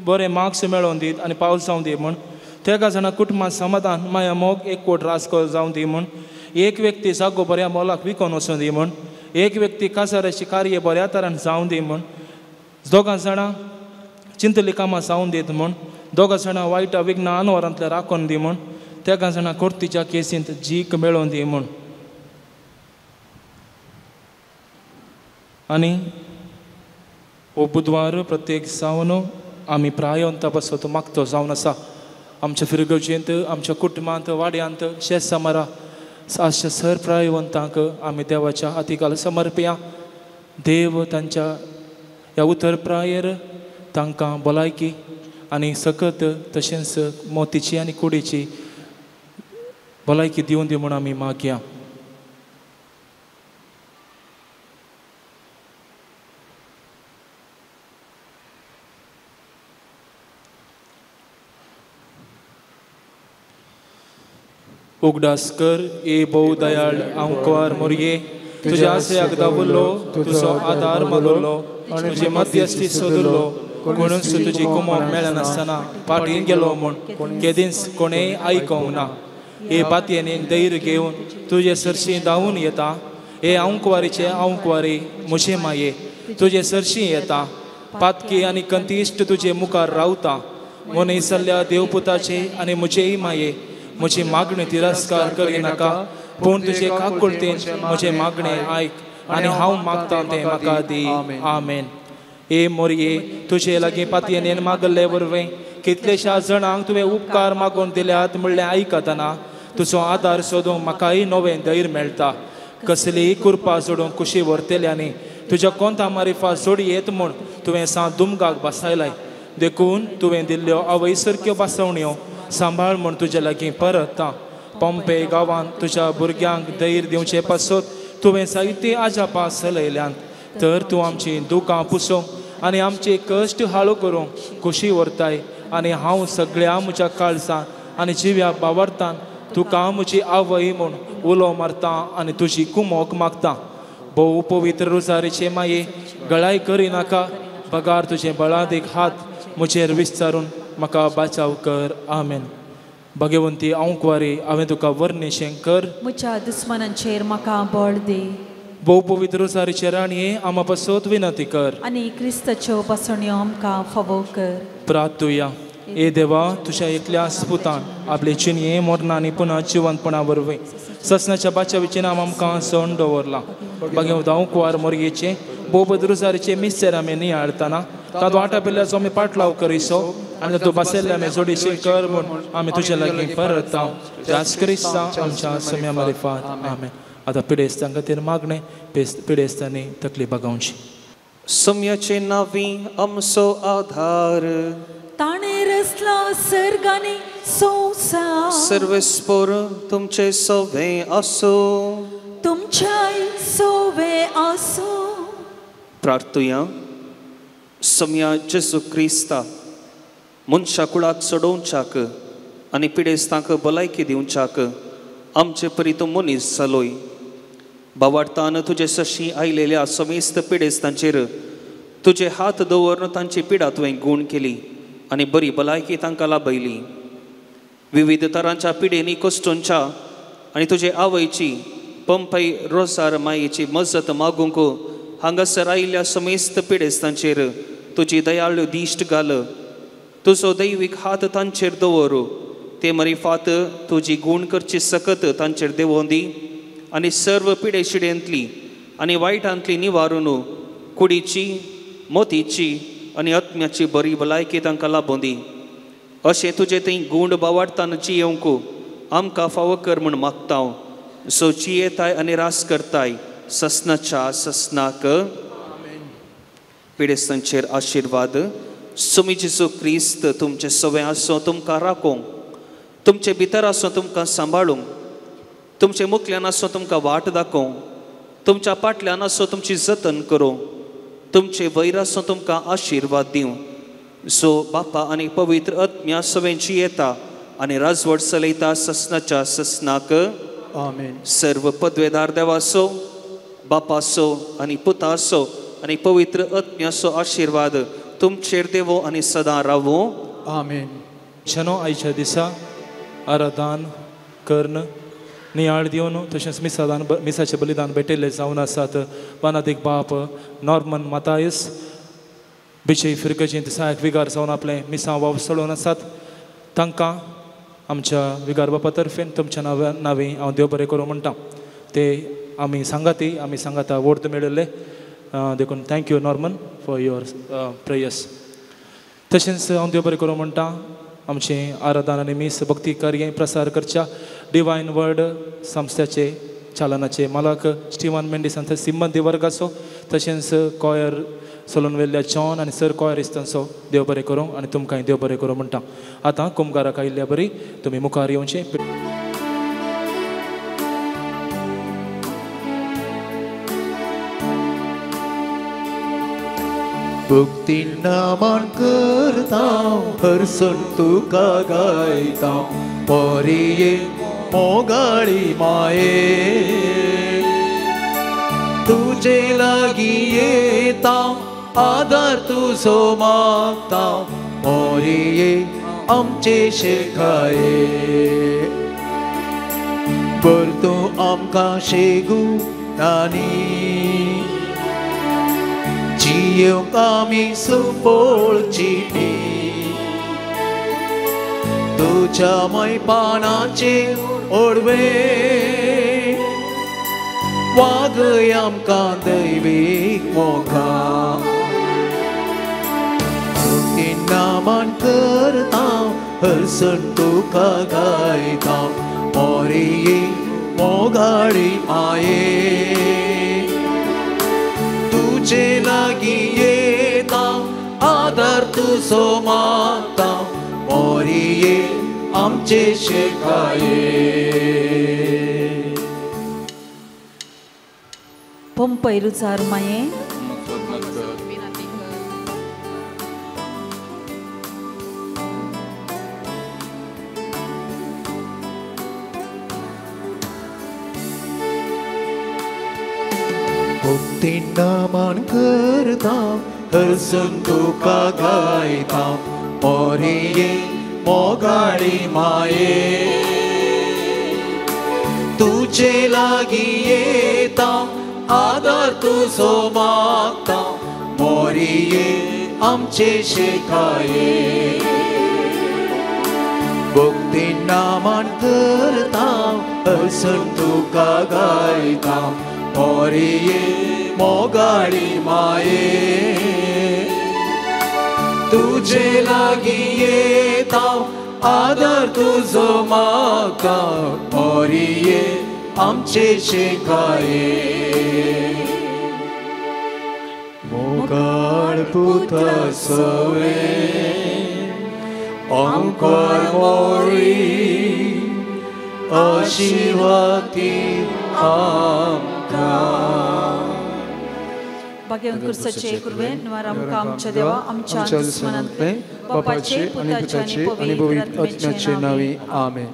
बरे मार्क्स मेळोवन दीत आनी पावस जावं दी म्हूण, 13 जाणां कुटुंबांत समाधान माया मोग एकवट राजको जावं दी म्हूण, एक व्यक्ती जागो बऱ्या मोलाक विकोन वचूं दी म्हूण, एक व्यक्ती काजाराचें कार्य बऱ्या तरान जावं दी म्हूण, 2 जाणां चिंतली कामां जावं दीत म्हूण, 2 जाणां वायट विघ्न अनवरांतल्या राखून दी म्हूण, 13 जाणां कोर्तीच्या केसींत जीक मेळोवन दी म्हूण. आनी हो बुधवार प्रत्येक जावन आमी प्रायंता पासत मागतो जावन आसा. आमच्या फिरगर्जेंत, आमच्या कुटुंबांत, वाड्यांत, शेत समारा आसच्या सर प्रायवंतांक आमी देवाच्या हातीकाल समर्पया. देव तांच्या ह्या उतर प्रायेर तांकां भलायकी आनी सकत तशेंच मोतीची आनी कुडीची भलायकी दिवन दी म्हूण आमी मागया. उगडास कर ए भोव दयाळ आंकवार मोरये, तुज्या आशयाक दावुल्लो, तुजो आदार मागुल्लो, तुजी मध्यस्थी सोदुल्लो, कोणूच तुजी कुमोक मेळनासतना फाटीं गेलो म्हूण केदींच कोणेय आयकोंक ना. हे पातयेन धैर्य घेवन तुजे सरशीं धांवून येता. हे आंकवारीचे आंकवारी म्हजे माये तुजे सरशीं येता. पातकी आनी कंतिश्ट तुजे मुखार रावता. मनीसल्ल्या देवपुताचे आनी म्हजेय माये म्हजी मागणी तिरस्कार करिनाका, पूण तुजे काकुळतेन म्हजें मागणें आयक आनी हांव मागता तें म्हाका दी. आमेन. ए मोरये, तुजे लागीं पातयेन मागल्ले वरवीं कितलेश्या जाणांक तुवें उपकार मागून दिल्यात म्हणलें आयकतना तुजो आदार सोदूंक म्हाकाय नवें धैर्य मेळटा. कसलीय कृपा सोडूंक कुशी व्हरतल्यांनी तुज्या कोंता मारिफा सोडयेत म्हूण तुवें सांत दुमगाक बसायलाय. देखून तुवें दिल्ल्यो आवय सारक्यो बसवण्यो सांबाळ म्हूण तुजे लागीं परतता. पंपे गांवांत तुज्या भुरग्यांक धैर्य दिवचे पासत तुवें जायतीं आजापां चलयल्यांत, तर तूं आमचीं दुकां पुसूंक आनी आमचे कश्ट हाळू करूंक खोशी व्हरताय आनी हांव सगळ्या म्हज्या काळजान आनी जिव्या बावरतान तुका म्हजी आवय म्हूण उलो मारता आनी तुजी कुमोक मागता. भोव पवित्र रोजारीचे माये गळाय करिनाका बगार तुजें बळादीक हात म्हजेर विस्तारून म्हाका बाचाव कर. आमेन. भगवंती आंकवारी हांवें तुका वर्णिशें कर म्हज्या दुस्मनांचेर म्हाका बळ दी. भोव पवित्र रोजारीचे राणये आमा पासत विनंती कर आनी क्रिस्ताच्यो पासण्यो आमकां फावो कर. प्रार्थुया. ए देवा तुज्या एकल्या स्पुतान आपले चिनये मरणां आनी पुनः जिवंतपणा वरवीं ससनाच्या बाचावीचें नाम आमकां सण दवरलां. भगवंत आंकवार मोरयेचें भोव रोजारीचें मिस्तेर आमी नियाळतना तातूंत वांटापिल्ल्याचो आमी पाटलाव करिसो आनी तातूंत बसयल्ले आमी जोडीशी कर म्हूण आमी तुज्या लागीं परता त्याच क्रिस्ता आमच्या सम्या मारिफात. आमेन. आतां पिडेस्तां खातीर मागणें पिडेस्तांनी तकली बागावची. सम्याचे नावी आमचो आधार ताणें रचला सर्गानी संवसार. सर्वेस्पोर तुमचे सवे आसूं तुमच्याय सवे आसूं. प्रार्थुया. सम्या जेजू क्रिस्ता मनशा कुळाक चडोवच्याक आनी पिडेस्तांक भलायकी दिवच्याक आमचे परी तूं मनीस जालोय. बावाडतान तुजे सशी आयलेल्या समेस्त पिडेस्तांचेर तुजे हात दवरून तांची पिडा तुवें गूण केली आनी बरी भलायकी तांकां लाभयली. विविध तरांच्या पिडेनी कश्टोंच्या आनी तुजे आवयची पंपय रोजार मायेची मजत मागूंक हांगासर आयिल्ल्या समेस्त पिडेस्तांचेर तुजी दयाळू दिश्ट घाल. तुजो दैवीक हात तांचेर दवर ते मरिफात तुजी गूण करची सकत तांचेर देंवोवन दी आनी सर्व पिडे शिडेंतली आनी वायटांतली निवारून कुडीची मोतीची आनी आत्म्याची बरी भलायकी तांकां लाबोवन दी. अशें तुजें थंय गूण बावाडतान जियेवंक आमकां फावो कर म्हूण मागता. सो जियेताय आनी रास करताय ससनाच्या ससनाक. पिडेस्तांचेर आशिर्वाद. सुमी जेजू क्रिस्त तुमचें सवें आसूं तुमकां राखूंक तुमचे भितर आसूं तुमकां सांबाळूंक तुमचे मुखल्यान आसूं तुमकां वाट दाखोवंक तुमच्या पाटल्यान आसूं तुमची जतन करूं तुमचे वैर आसूं तुमकां आशिर्वाद दिवं. सो बापा आनी पवित्र आत्म्या सवें जियेता आनी राजवट चलयता ससनाच्या ससनाक. आमेन. सर्व पदवेदार देवासो बापासो आनी पुतासो आनी पवित्र आत्म्याचो आशिर्वाद तुमचेर देवो आनी सदां रावूं. आमेन. छनो आयच्या दिसा आराधन कर्ण नियाळ दिवन तशेंच मिसादान मिसाचें बलिदान भेटयल्ले जावन आसात बानादीक बाप नॉर्मन मातायस बिचय फिरगजींत सहायक विगार जावन आपलें मिसां वाव चलोवन आसात. तांकां आमच्या विगार बापा तर्फेन तुमच्या नांवी हांव देव बरें करूं म्हणटा. ते आमी सांगाती आमी सांगाता वोर्द मेळिल्ले देखून thank you Norman for your prayers. तशेंच हांव देव बरें करूं म्हणटा आमचें आराधन आनी मीस भक्ती कार्य प्रसार करच्या डिवायन वर्ड संस्थेचे चालनाचे मालक स्टिवन मेंडीस आनी सिंबंदी वर्गाचो तशेंच कॉयर चलोवन वेल्ल्या जॉन आनी सर कॉयरिस्तांचो देव बरें करूं आनी तुमकांय देव बरें करूं म्हणटा. आतां कुमगाराक आयिल्ल्या बरी तुमी मुखार येवचें. भक्ती नामान करता हरसण तुका गायता पोरिये मोगाळी माये तुझे लागी येता आधार तुजो मागता मोरिये आमचे शेखाये परतू आमकां शेगू नानी जियेवंक आमी सुपोळची तुज्या मैपानाचे ओडवे वागय आमकां दैवीक मोगा नामान करता हरसण तुका गायता मोरिये मोगाळी माये तुझे लागी येता आधार तुजो मागता मोरिये आमचे शेखाये. पंपय रुजार माये भक्तीन मान करता हरसून तुका गायता मोरये मोगाळी माये तुजे लागीं येता आदर तुजो मागता मोरये आमचे शिकाये भक्तीन मान करता हरसून तुका गायता मोरये मोगाळी माये तुजे लागीं येता आदर तुजो मागता मोरये आमचे शिकाये मोगाळ पुता सवे अंकार मोरी आशीर्वादी आमकां. भाग्यवंत कुर्साचे कुर्बेन निवार आमकां आमच्या देवा आमच्या दुस्मनांतले बापाचे पुताचे आनी पवित्र आत्म्याचे नांवी आमेन.